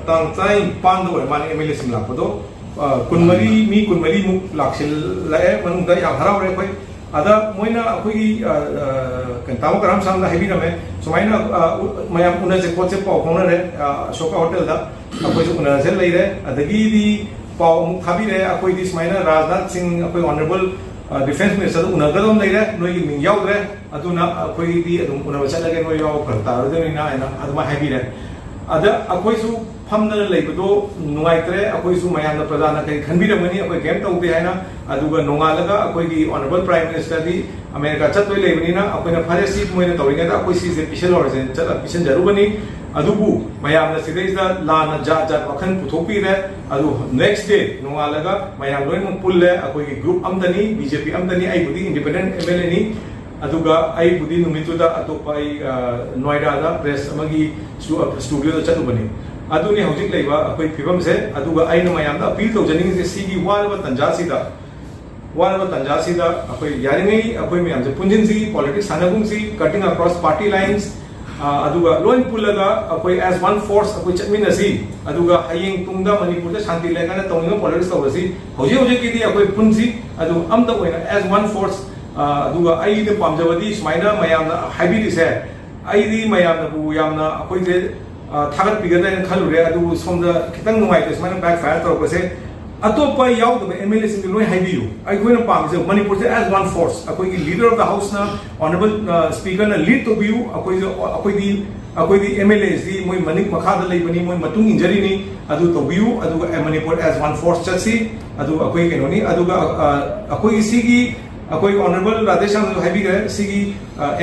ꯇꯥꯡ ꯇꯔꯥꯅꯤꯄꯥꯟꯗ ꯑꯣꯏꯔ ꯃꯥꯜꯂꯦ ꯑꯦꯝ ꯑꯦꯜ ꯑꯦꯁꯤꯡ ꯂꯥꯛꯄꯗꯣ, ꯑ, ꯀꯨꯟꯃꯔꯤ, ꯃꯤ ꯀꯨꯟꯃꯔꯤꯃꯨꯛ ꯂꯥꯛꯁꯤꯜꯂꯛꯑꯦ ꯃꯅꯨꯡꯗ, ꯌꯥꯝ ꯍꯔꯥꯎꯔꯦ ꯑꯩꯈꯣꯏ꯫ ꯑꯗ ꯃꯣꯏꯅ ꯑꯩꯈꯣꯏꯒꯤ, ꯑ, ꯑ, ꯀꯩꯅꯣ, ꯇꯥꯃꯣ ꯀꯔꯥꯝ ꯁꯥꯝꯗ ꯍꯥꯏꯕꯤꯔꯝꯃꯦ, ꯁꯨꯃꯥꯏꯅ, ꯑ, ꯎ-, ꯃꯌꯥꯝ ꯎꯅꯁꯦ ꯈꯣꯠꯁꯦ ꯄꯥꯎ ꯐꯥꯎꯅꯔꯦ, ꯑ, ꯑꯁꯣꯀꯥ ꯍꯣꯇꯦꯜꯗ ꯑꯩꯈꯣꯏꯁꯨ ꯎꯅꯔꯁꯦ ꯂꯩꯔꯦ꯫ ꯑꯗꯒꯤꯗꯤ ꯄꯥꯎ ꯑꯃꯨꯛ ꯊꯥꯕꯤꯔꯦ, ꯑꯩꯈꯣꯏꯗꯤ ꯁꯨꯃꯥꯏꯅ ꯔꯥꯖꯅꯥꯊ ꯁꯤꯡ, ꯑꯩꯈꯣꯏ ꯑꯣꯅꯔꯦꯕꯜ, ꯑ, ꯗꯤꯐꯦꯟꯁ ꯃꯤꯅꯤꯁꯇꯔꯗ ꯎꯅꯒꯗꯕ ꯂꯩꯔꯦ, ꯅꯣꯏꯒꯤ ꯃꯤꯡ ꯌꯥꯎꯗ꯭ꯔꯦ, ꯑꯗꯨꯅ ꯑꯩꯈꯣꯏꯗꯤ ꯑꯗꯨꯝ ꯎꯅꯕ ꯆꯠꯂꯒꯦ, ꯅꯣꯏ ꯌꯥꯎꯕ ꯐꯔꯛ ꯇꯥꯔꯣꯏꯗꯕꯅꯤꯅ ꯍꯥꯏꯅ ꯑꯗꯨꯃꯥꯏꯅ ꯍꯥꯏꯕꯤꯔꯦ꯫ ꯑꯗ ꯑꯩꯈꯣꯏꯁꯨ ꯐꯝꯗꯅ ꯂꯩꯕꯗꯣ ꯅꯨꯡꯉꯥꯏꯇ꯭ꯔꯦ, ꯑꯩꯈꯣꯏꯁꯨ ꯃꯌꯥꯝꯅ, ꯄ꯭ꯔꯖꯥꯅ ꯀꯔꯤ ꯈꯟꯕꯤꯔꯝꯒꯅꯤ, ꯑꯩꯈꯣꯏ ꯀꯩꯝ ꯇꯧꯗꯦ ꯍꯥꯏꯅ꯫ ꯑꯗꯨꯒ ꯅꯣꯡꯉꯥꯜꯂꯒ ꯑꯩꯈꯣꯏꯒꯤ ꯑꯣꯅꯔꯦꯕꯜ ꯄ꯭ꯔꯥꯏꯝ ꯃꯤꯅꯤꯁꯇꯔꯗꯤ ꯑꯃꯦꯔꯤꯀꯥ ꯆꯠꯇꯣꯏ ꯂꯩꯕꯅꯤꯅ, ꯑꯩꯈꯣꯏꯅ ꯐꯔꯦ, ꯁꯤ ꯃꯣꯏꯅ ꯇꯧꯔꯤꯉꯩꯗ ꯑꯩꯈꯣꯏ ꯁꯤꯁꯦ ꯄꯤꯁꯜꯍꯧꯔꯁꯦꯅ ꯆꯠꯂ ꯄꯤꯁꯟꯖꯔꯨꯕꯅꯤ꯫ ꯑꯗꯨꯕꯨ ꯃꯌꯥꯝꯅ ꯁꯤꯗꯩꯁꯤꯗ ꯂꯥꯟꯅ ꯖꯥꯠ ꯖꯥꯠ ꯋꯥꯈꯜ ꯄꯨꯊꯣꯛꯄꯤꯔꯦ꯫ ꯑꯗꯨ ꯅꯦꯛꯁ ꯗꯦ ꯅꯣꯡꯉꯥꯜꯂꯒ ꯃꯌꯥꯝ ꯂꯣꯏꯅꯃꯛ ꯄꯨꯜꯂꯦ, ꯑꯩꯈꯣꯏꯒꯤ ꯒ꯭ꯔꯨꯞ ꯑꯝꯗꯅꯤ, ꯕꯤ ꯖꯦ ꯄꯤ ꯑꯝꯗꯅꯤ, ꯑꯩꯕꯨꯗꯤ ꯏꯟꯗꯤꯄꯦꯟꯗꯦꯟꯠ ꯑꯦꯝ ꯑꯦꯜ ꯑꯦꯅꯤ꯫ ꯑꯗꯨꯒ ꯑꯩꯕꯨꯗꯤ ꯅꯨꯃꯤꯠꯇꯨꯗ ꯑꯇꯣꯞꯄ ꯑꯩ, ꯑ, ꯅꯣꯏꯗꯥꯗ ꯄ꯭ꯔꯦꯁ ꯑꯃꯒꯤ ꯁ꯭ꯇꯨ-, ꯁ꯭ꯇꯨꯗꯤꯑꯣꯗ ꯆꯠꯂꯨꯕꯅꯤ꯫ ꯑꯗꯨꯅꯤ ꯍꯧꯖꯤꯛ ꯂꯩꯕ ꯑꯩꯈꯣꯏ ꯐꯤꯕꯝꯁꯦ꯫ ꯑꯗꯨꯒ ꯑꯩꯅ ꯃꯌꯥꯝꯗ ꯑꯄꯤꯜ ꯇꯧꯖꯅꯤꯡꯉꯤꯁꯦ, ꯁꯤꯒꯤ ꯋꯥꯔꯕ ꯇꯥꯟꯖꯥꯁꯤꯗ ꯋꯥꯔꯕ ꯇꯥꯟꯖꯥꯁꯤꯗ ꯑꯩꯈꯣꯏ ꯌꯥꯔꯤꯉꯩ ꯑꯩꯈꯣꯏ ꯃꯌꯥꯝꯁꯦ ꯄꯨꯟꯁꯤꯟꯁꯤ, politics ꯁꯥꯟꯅꯒꯨꯝꯁꯤ, cutting across party lines, ꯑꯗꯨꯒ ꯂꯣꯏ ꯄꯨꯜꯂꯒ ꯑꯩꯈꯣꯏ as one force ꯑꯩꯈꯣꯏ ꯆꯠꯃꯤꯟꯅꯁꯤ꯫ ꯑꯗꯨꯒ ꯍꯌꯦꯡ ꯇꯨꯡꯗ ꯃꯅꯤꯄꯨꯔꯗ ꯁꯥꯟꯇꯤ ꯂꯩꯔꯀꯥꯟꯗ ꯇꯧꯅꯤꯡꯕ politics ꯇꯧꯔꯁꯤ꯫ ꯍꯧꯖꯤꯛ ꯍꯧꯖꯤꯛꯀꯤꯗꯤ ꯑꯩꯈꯣꯏ ꯄꯨꯟꯁꯤ, ꯑꯗꯨ ꯑꯝꯇ ꯑꯣꯏꯅ as one force꯫ ꯑꯗꯨꯒ ꯑꯩꯅ ꯄꯥꯝꯖꯕꯗꯤ ꯁꯨꯃꯥꯏꯅ ꯃꯌꯥꯝꯅ ꯍꯥꯏꯕꯤꯔꯤꯁꯦ, ꯑꯩꯗꯤ ꯃꯌꯥꯝꯅꯕꯨ ꯌꯥꯝꯅ ꯑꯩꯈꯣꯏꯁꯦ ꯊꯥꯒꯠꯄꯤꯒꯗ꯭ꯔꯥ ꯍꯥꯏꯅ ꯈꯜꯂꯨꯔꯦ, ꯑꯗꯨꯕꯨ ꯁꯣꯝꯗ ꯈꯤꯇꯪ ꯅꯨꯡꯉꯥꯏꯇꯦ ꯁꯨꯃꯥꯏꯅ backfire ꯇꯧꯔꯛꯄꯁꯦ꯫ ꯑꯇꯣꯞꯄ ꯌꯥꯎꯗꯕ MLA ꯁꯤꯡꯗꯤ ꯂꯣꯏ ꯍꯥꯏꯕꯤꯌꯨ꯫ ꯑꯩꯈꯣꯏꯅ ꯄꯥꯝꯃꯤꯁꯦ ꯃꯅꯤꯄꯨꯔꯁꯦ as one force, ꯑꯩꯈꯣꯏꯒꯤ leader of the house ꯅ, honourable speaker ꯅ lead ꯇꯧꯕꯤꯌꯨ꯫ ꯑꯩꯈꯣꯏꯁꯨ, ꯑꯩꯈꯣꯏꯗꯤ, ꯑꯩꯈꯣꯏꯗꯤ MLA ꯁꯤ ꯃꯣꯏ ꯃꯅꯤꯡ ꯃꯈꯥꯗ ꯂꯩꯕꯅꯤ, ꯃꯣꯏ ꯃꯇꯨꯡ ꯏꯟꯖꯔꯤꯅꯤ꯫ ꯑꯗꯨ ꯇꯧꯕꯤꯌꯨ, ꯑꯗꯨꯒ ꯃꯅꯤꯄꯨꯔ as one force ꯆꯠꯁꯤ꯫ ꯑꯗꯨ ꯑꯩꯈꯣꯏ ꯀꯩꯅꯣꯅꯤ꯫ ꯑꯗꯨꯒ ꯑꯩꯈꯣꯏꯒꯤ ꯁꯤꯒꯤ ꯑꯩꯈꯣꯏ honourable ꯔꯥꯙꯦꯁ꯭ꯌꯥꯝꯅꯁꯨ ꯍꯥꯏꯕꯤꯈ꯭ꯔꯦ, ꯁꯤꯒꯤ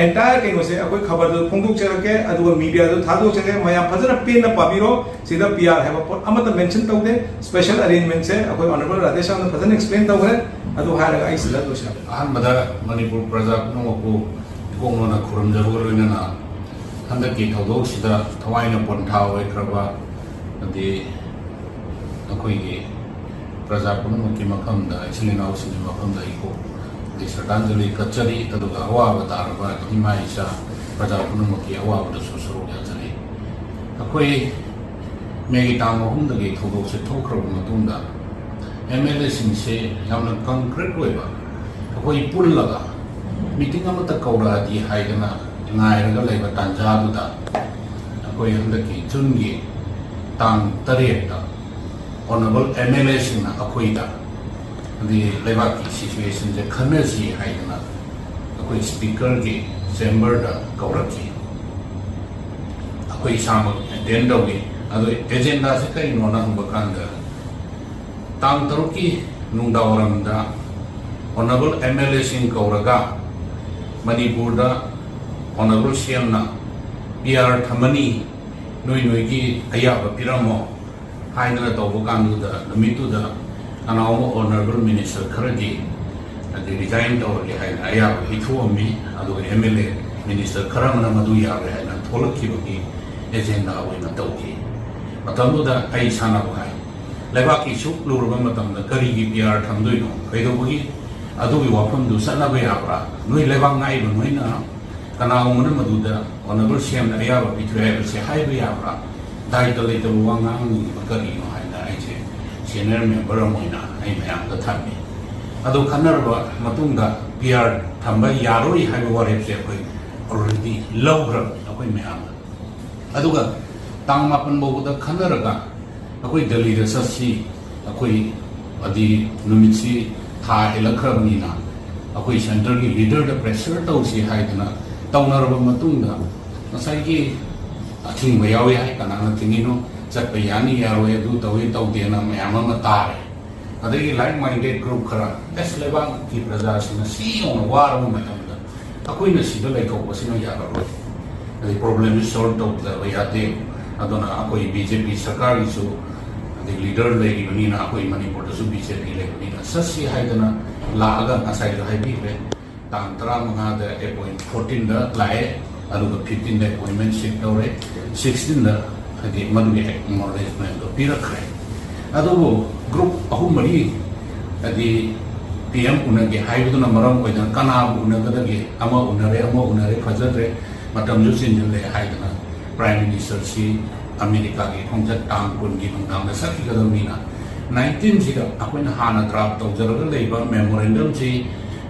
entire ꯀꯩꯅꯣꯁꯦ ꯑꯩꯈꯣꯏ ꯈꯕꯔꯗ ꯐꯣꯡꯗꯣꯛꯆꯔꯛꯀꯦ, ꯑꯗꯨꯒ media ꯗ ꯊꯥꯗꯣꯛꯆꯒꯦ꯫ ꯃꯌꯥꯝ ꯐꯖꯅ ꯄꯦꯟꯅ ꯄꯥꯕꯤꯔꯣ꯫ ꯁꯤꯗ PR ꯍꯥꯏꯕ ꯄꯣꯠ ꯑꯃꯠꯇ mention ꯇꯧꯗꯦ꯫ Special arrangement ꯁꯦ ꯑꯩꯈꯣꯏ honourable ꯔꯥꯙꯦꯁ꯭ꯌꯥꯝꯅ ꯐꯖꯅ explain ꯇꯧꯈ꯭ꯔꯦ꯫ ꯑꯗꯨ ꯍꯥꯏꯔꯒ ꯑꯩ ꯁꯤꯗ ꯂꯣꯏꯁꯤꯜꯂꯒꯦ꯫ ꯑꯍꯥꯟꯕꯗ ꯃꯅꯤꯄꯨꯔ ꯄ꯭ꯔꯖꯥ ꯄꯨꯝꯅꯃꯛꯄꯨ ꯏꯀꯣꯛꯅꯣꯅ ꯈꯨꯔꯨꯝꯖꯕꯒ ꯂꯣꯏꯅꯅ, ꯍꯟꯗꯛꯀꯤ ꯊꯧꯗꯣꯛꯁꯤꯗ ꯊꯋꯥꯏꯅ ꯄꯣꯟꯊꯥ ꯑꯣꯏꯈ꯭ꯔꯕ, ꯑꯃꯗꯤ ꯑꯩꯈꯣꯏꯒꯤ ꯄ꯭ꯔꯖꯥ ꯄꯨꯝꯅꯃꯛꯀꯤ ꯃꯐꯝꯗ, ꯏꯆꯤꯜ ꯏꯅꯥꯎꯁꯤꯡꯒꯤ ꯃꯐꯝꯗ ꯑꯩ ꯀꯣꯛ ꯁ꯭ꯔꯗꯥꯟꯖꯂꯤ ꯀꯠꯆꯔꯤ꯫ ꯑꯗꯨꯒ ꯑꯋꯥꯕ ꯇꯥꯔꯕ ꯏꯃꯥ ꯏꯆꯥ ꯄ꯭ꯔꯖꯥ ꯄꯨꯝꯅꯃꯛꯀꯤ ꯑꯋꯥꯕꯗꯁꯨ ꯁꯔꯨꯛ ꯌꯥꯖꯔꯤ꯫ ꯑꯩꯈꯣꯏ ꯃꯦꯒꯤ ꯇꯥꯡ ꯑꯍꯨꯝꯗꯒꯤ ꯊꯧꯗꯣꯛꯁꯦ ꯊꯣꯛꯈ꯭ꯔꯕ ꯃꯇꯨꯡꯗ MLA ꯁꯤꯡꯁꯦ ꯌꯥꯝꯅ concrete ꯑꯣꯏꯕ, ꯑꯩꯈꯣꯏ ꯄꯨꯜꯂꯒ meeting ꯑꯃꯠꯇ ꯀꯧꯔꯛꯑꯗꯤ ꯍꯥꯏꯗꯅ ꯉꯥꯏꯔꯒ ꯂꯩꯕ ꯇꯥꯟꯖꯥꯗꯨꯗ, ꯑꯩꯈꯣꯏ ꯍꯟꯗꯛꯀꯤ ꯖꯨꯟꯒꯤ ꯇꯥꯡ ꯇꯔꯦꯠꯇ honourable MLA ꯁꯤꯡꯅ ꯑꯩꯈꯣꯏꯗ, ꯍꯥꯏꯗꯤ ꯂꯩꯕꯥꯛꯀꯤ situation ꯁꯦ ꯈꯟꯅꯁꯤ ꯍꯥꯏꯗꯅ ꯑꯩꯈꯣꯏ speaker ꯒꯤ chamber ꯗ ꯀꯧꯔꯛꯈꯤ꯫ ꯑꯩꯈꯣꯏ ꯏꯁꯥꯃꯛ attend ꯇꯧꯏ꯫ ꯑꯗꯣ agenda ꯁꯦ ꯀꯔꯤꯅꯣꯅ ꯍꯪꯕ ꯀꯥꯟꯗ, ꯇꯥꯡ ꯇꯔꯨꯛꯀꯤ ꯅꯨꯡꯗꯥꯡꯋꯥꯏꯔꯝꯗ honourable MLA ꯁꯤꯡ ꯀꯧꯔꯒ ꯃꯅꯤꯄꯨꯔꯗ honourable CM ꯅ PR ꯊꯝꯃꯅꯤ, ꯅꯣꯏ ꯅꯣꯏꯒꯤ ꯑꯌꯥꯕ ꯄꯤꯔꯝꯃꯣ ꯍꯥꯏꯗꯅ ꯇꯧꯕ ꯀꯥꯟꯗꯨꯗ, ꯅꯨꯃꯤꯠꯇꯨꯗ ꯑꯅꯧꯕ honourable minister ꯈꯔꯗꯤ ꯍꯥꯏꯗꯤ resign ꯇꯧꯔꯒꯦ ꯍꯥꯏꯅ ꯑꯌꯥꯕ ꯄꯤꯊꯣꯛꯑꯝꯃꯤ꯫ ꯑꯗꯨꯒ MLA minister ꯈꯔ ꯑꯃꯅ ꯃꯗꯨ ꯌꯥꯔꯣꯏ ꯍꯥꯏꯅ ꯊꯣꯛꯂꯛꯈꯤꯕꯒꯤ agenda ꯑꯣꯏꯅ ꯇꯧꯈꯤ꯫ ꯃꯇꯝꯗꯨꯗ ꯑꯩ ꯏꯁꯥꯅ ꯍꯥꯏ, ꯂꯩꯕꯥꯛꯀꯤ ꯁꯨꯛ ꯂꯨꯔꯕ ꯃꯇꯝꯗ ꯀꯔꯤꯒꯤ PR ꯊꯝꯗꯣꯏꯅꯣ? ꯀꯩꯗꯧꯕꯒꯤ ꯑꯗꯨꯒꯤ ꯋꯥꯐꯝꯗꯨ ꯆꯠꯅꯕ ꯌꯥꯕ꯭ꯔꯥ? ꯅꯣꯏ ꯂꯩꯕꯥꯛ ꯉꯥꯛꯏꯕ ꯅꯣꯏꯅ ꯀꯅꯥꯒꯨꯝꯕꯅ ꯃꯗꯨꯗ ꯑꯣꯅꯔꯦꯕꯜ ꯁꯤ ꯑꯦꯝꯅ ꯑꯌꯥꯕ ꯄꯤꯊꯣꯛꯑꯦ ꯍꯥꯏꯕꯁꯦ ꯍꯥꯏꯕ ꯌꯥꯕ꯭ꯔꯥ? ꯗꯥꯏꯇ ꯂꯩꯇꯕ ꯋꯥ ꯉꯥꯡꯉꯤꯕ ꯀꯔꯤꯅꯣ ꯍꯥꯏꯅ ꯑꯩꯁꯦ ꯁꯦꯅꯤꯌꯔ ꯃꯦꯝꯕꯔ ꯑꯃ ꯑꯣꯏꯅ ꯑꯩ ꯃꯌꯥꯝꯗ ꯊꯝꯃꯤ꯫ ꯑꯗꯨ ꯈꯟꯅꯔꯕ ꯃꯇꯨꯡꯗ ꯄꯤ ꯑꯥꯔ ꯊꯝꯕ ꯌꯥꯔꯣꯏ ꯍꯥꯏꯕ ꯋꯥꯔꯦꯞꯁꯦ ꯑꯩꯈꯣꯏ ꯑꯣꯜꯔꯦꯗꯤ ꯂꯧꯈ꯭ꯔꯕꯅꯤ ꯑꯩꯈꯣꯏ ꯃꯌꯥꯝꯅ꯫ ꯑꯗꯨꯒ ꯇꯥꯡ ꯃꯥꯄꯟ ꯐꯥꯎꯕꯗ ꯈꯟꯅꯔꯒ ꯑꯩꯈꯣꯏ ꯗꯦꯜꯂꯤꯗ ꯆꯠꯁꯤ, ꯑꯩꯈꯣꯏ ꯑꯗꯤ ꯅꯨꯃꯤꯠꯁꯤ ꯊꯥ ꯍꯦꯜꯂꯛꯈ꯭ꯔꯕꯅꯤꯅ ꯑꯩꯈꯣꯏ ꯁꯦꯟꯇꯔꯒꯤ ꯂꯤꯗꯔꯗ ꯄ꯭ꯔꯦꯁꯔ ꯇꯧꯁꯤ ꯍꯥꯏꯗꯅ ꯇꯧꯅꯔꯕ ꯃꯇꯨꯡꯗ ꯉꯁꯥꯏꯒꯤ ꯑꯊꯤꯡꯕ ꯌꯥꯎꯏ ꯍꯥꯏ, ꯀꯅꯥꯅ ꯊꯤꯡꯉꯤꯅꯣ, ꯆꯠꯄ ꯌꯥꯅꯤ ꯌꯥꯔꯣꯏ, ꯑꯗꯨ ꯇꯧꯏ ꯇꯧꯗꯦꯅ ꯃꯌꯥꯝ ꯑꯃ ꯇꯥꯔꯦ꯫ ꯑꯗꯒꯤ ꯂꯥꯏꯛ ꯃꯥꯏꯟꯗꯦꯠ ꯒ꯭ꯔꯨꯞ ꯈꯔ, ꯑꯦꯁ, ꯂꯩꯕꯥꯛꯀꯤ ꯄ꯭ꯔꯖꯥꯁꯤꯡꯅ ꯁꯤ ꯌꯧꯅ ꯋꯥꯔꯕ ꯃꯇꯝꯗ ꯑꯩꯈꯣꯏꯅ ꯁꯤꯗ ꯂꯩꯊꯣꯛꯄꯁꯤꯅ ꯌꯥꯔꯔꯣꯏ꯫ ꯑꯗꯩ ꯄ꯭ꯔꯣꯕ꯭ꯂꯦꯝꯁꯤ ꯁꯣꯜꯕ ꯇꯧꯗꯕ ꯌꯥꯗꯦ꯫ ꯑꯗꯨꯅ ꯑꯩꯈꯣꯏ ꯕꯤ ꯖꯦ ꯄꯤ ꯁꯔꯀꯥꯔꯒꯤꯁꯨ ꯑꯗꯩ ꯂꯤꯗꯔ ꯂꯩꯔꯤꯕꯅꯤꯅ, ꯑꯩꯈꯣꯏ ꯃꯅꯤꯄꯨꯔꯗꯁꯨ ꯕꯤ ꯖꯦ ꯄꯤ ꯂꯩꯕꯅꯤꯅ, ꯆꯠꯁꯤ ꯍꯥꯏꯗꯅ ꯂꯥꯛꯑꯒ ꯉꯁꯥꯏꯁꯨ ꯍꯥꯏꯕꯤꯈ꯭ꯔꯦ, ꯇꯥꯡ ꯇꯔꯥꯃꯉꯥꯗ ꯑꯦꯄꯣꯏꯟ, ꯐꯣꯔꯇꯤꯟꯗ ꯂꯥꯛꯑꯦ, ꯑꯗꯨꯒ ꯐꯤꯐꯇꯤꯟꯗ ꯑꯦꯄꯣꯏꯟꯃꯦꯟ ꯁꯤꯠ ꯇꯧꯔꯦ, ꯁꯤꯛꯁꯇꯤꯟꯗ ꯍꯥꯏꯗꯤ ꯃꯗꯨꯒꯤ ꯑꯦꯛꯅꯣꯂꯦꯖꯃꯦꯟꯗꯣ ꯄꯤꯔꯛꯈ꯭ꯔꯦ꯫ ꯑꯗꯨꯕꯨ ꯒ꯭ꯔꯨꯞ ꯑꯍꯨꯝ ꯃꯔꯤ ꯍꯥꯏꯗꯤ ꯄꯤ ꯑꯦꯝ ꯎꯅꯒꯦ ꯍꯥꯏꯕꯗꯨꯅ ꯃꯔꯝ ꯑꯣꯏꯗꯅ ꯀꯅꯥꯕꯨ ꯎꯅꯒꯗꯒꯦ? ꯑꯃ ꯎꯅꯔꯦ, ꯑꯃ ꯎꯅꯔꯦ, ꯐꯖꯗ꯭ꯔꯦ, ꯃꯇꯝꯁꯨ ꯆꯤꯟꯁꯤꯜꯂꯦ ꯍꯥꯏꯗꯅ ꯄ꯭ꯔꯥꯏꯝ ꯃꯤꯅꯤꯁꯇꯔꯁꯤ ꯑꯃꯦꯔꯤꯀꯥꯒꯤ ꯈꯣꯡꯆꯠ ꯇꯥꯡ ꯀꯨꯟꯒꯤ ꯅꯨꯡꯗꯥꯡꯗ ꯆꯠꯈꯤꯒꯗꯕꯅꯤꯅ, ꯅꯥꯏꯟꯇꯤꯟꯁꯤꯗ ꯑꯩꯈꯣꯏꯅ ꯍꯥꯟꯅ ꯗ꯭ꯔꯥꯐ ꯇꯧꯖꯔꯒ ꯂꯩꯕ ꯃꯦꯃꯣꯔꯦꯟꯗꯝꯁꯤ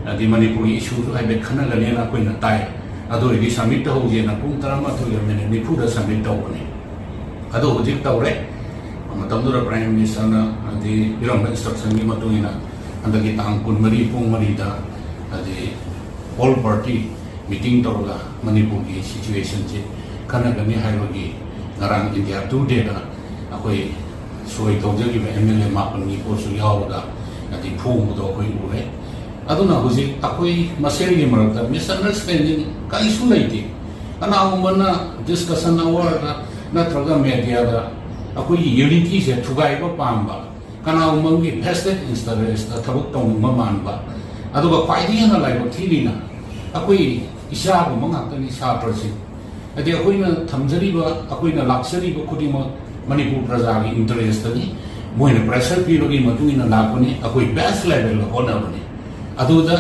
ꯍꯥꯏꯗꯤ ꯃꯅꯤꯄꯨꯔꯒꯤ ꯏꯁꯨꯁꯨ ꯍꯥꯏꯐꯦꯠ ꯈꯟꯅꯒꯅꯦꯅ ꯑꯩꯈꯣꯏꯅ ꯇꯥꯏ꯫ ꯑꯗꯨ ꯑꯣꯏꯔꯗꯤ ꯁꯕꯃꯤꯠ ꯇꯧꯍꯧꯁꯦꯅ ꯄꯨꯡ ꯇꯔꯥꯃꯥꯊꯣꯏꯒ ꯃꯤꯅꯤꯠ ꯅꯤꯐꯨꯗ ꯁꯕꯃꯤꯠ ꯇꯧꯕꯅꯤ꯫ ꯑꯗꯨ ꯍꯧꯖꯤꯛ ꯇꯧꯔꯦ꯫ ꯃꯇꯝꯗꯨꯗ ꯄ꯭ꯔꯥꯏꯝ ꯃꯤꯅꯤꯁꯇꯔꯅ ꯍꯥꯏꯗꯤ ꯄꯤꯔꯝꯕ ꯏꯟꯁꯇ꯭ꯔꯛꯁꯟꯒꯤ ꯃꯇꯨꯡ ꯏꯟꯅ ꯍꯟꯗꯛꯀꯤ ꯇꯥꯡ ꯀꯨꯟꯃꯔꯤ ꯄꯨꯡ ꯃꯔꯤꯗ ꯍꯥꯏꯗꯤ ꯑꯣꯜ ꯄꯥꯔꯇꯤ ꯃꯤꯇꯤꯡ ꯇꯧꯔꯒ ꯃꯅꯤꯄꯨꯔꯒꯤ ꯁꯤꯆꯨꯋꯦꯁꯟꯁꯤ ꯈꯟꯅꯒꯅꯤ ꯍꯥꯏꯕꯒꯤ ꯉꯔꯥꯡ ꯏꯟꯗꯤꯌꯥ ꯇꯨꯗꯦꯗ ꯑꯩꯈꯣꯏ ꯁꯣꯏ ꯇꯧꯖꯈꯤꯕ ꯑꯦꯝ ꯑꯦꯜ ꯑꯦ ꯃꯥꯄꯟꯒꯤ ꯄꯣꯠꯁꯨ ꯌꯥꯎꯔꯒ ꯍꯥꯏꯗꯤ ꯐꯣꯡꯕꯗꯣ ꯑꯩꯈꯣꯏ ꯎꯔꯦ꯫ ꯑꯗꯨꯅ ꯍꯧꯖꯤꯛ ꯑꯩꯈꯣꯏ ꯃꯁꯦꯜꯒꯤ ꯃꯔꯛꯇ ꯃꯤꯁꯑꯟꯗꯔꯁꯇꯦꯟꯗꯤꯡ ꯀꯔꯤꯁꯨ ꯂꯩꯇꯦ꯫ ꯀꯅꯥꯒꯨꯝꯕꯅ ꯗꯤꯁꯀꯁꯟ ꯑꯋꯥꯔꯗ ꯅꯠꯇ꯭ꯔꯒ ꯃꯦꯗꯤꯌꯥꯗ ꯑꯩꯈꯣꯏꯒꯤ ꯌꯨꯅꯤꯇꯤꯁꯦ ꯊꯨꯒꯥꯏꯕ ꯄꯥꯝꯕ, ꯀꯅꯥꯒꯨꯝꯕ ꯑꯃꯒꯤ ꯚꯦꯁꯇꯦꯠ ꯏꯟꯇꯔꯦꯁꯇ ꯊꯕꯛ ꯇꯧꯅꯤꯡꯕ ꯃꯥꯟꯕ, ꯑꯗꯨꯒ ꯈ꯭ꯋꯥꯏꯗꯒꯤ ꯍꯦꯟꯅ ꯂꯥꯏꯕꯛ ꯊꯤꯔꯤꯅ ꯑꯩꯈꯣꯏ ꯏꯆꯥꯒꯨꯝꯕ ꯉꯥꯛꯇꯅꯤ ꯁꯥꯇ꯭ꯔꯁꯤꯡ꯫ ꯍꯥꯏꯗꯤ ꯑꯩꯈꯣꯏꯅ ꯊꯝꯖꯔꯤꯕ, ꯑꯩꯈꯣꯏꯅ ꯂꯥꯛꯆꯔꯤꯕ ꯈꯨꯗꯤꯡꯃꯛ ꯃꯅꯤꯄꯨꯔ ꯄ꯭ꯔꯖꯥꯒꯤ ꯏꯟꯇꯔꯦꯁꯇꯅꯤ, ꯃꯣꯏꯅ ꯄ꯭ꯔꯦꯁꯔ ꯄꯤꯕꯒꯤ ꯃꯇꯨꯡ ꯏꯟꯅ ꯂꯥꯛꯄꯅꯤ, ꯑꯩꯈꯣꯏ ꯕꯦꯁ ꯂꯦꯚꯦꯜꯗ ꯍꯣꯠꯅꯕꯅꯤ꯫ ꯑꯗꯨꯗ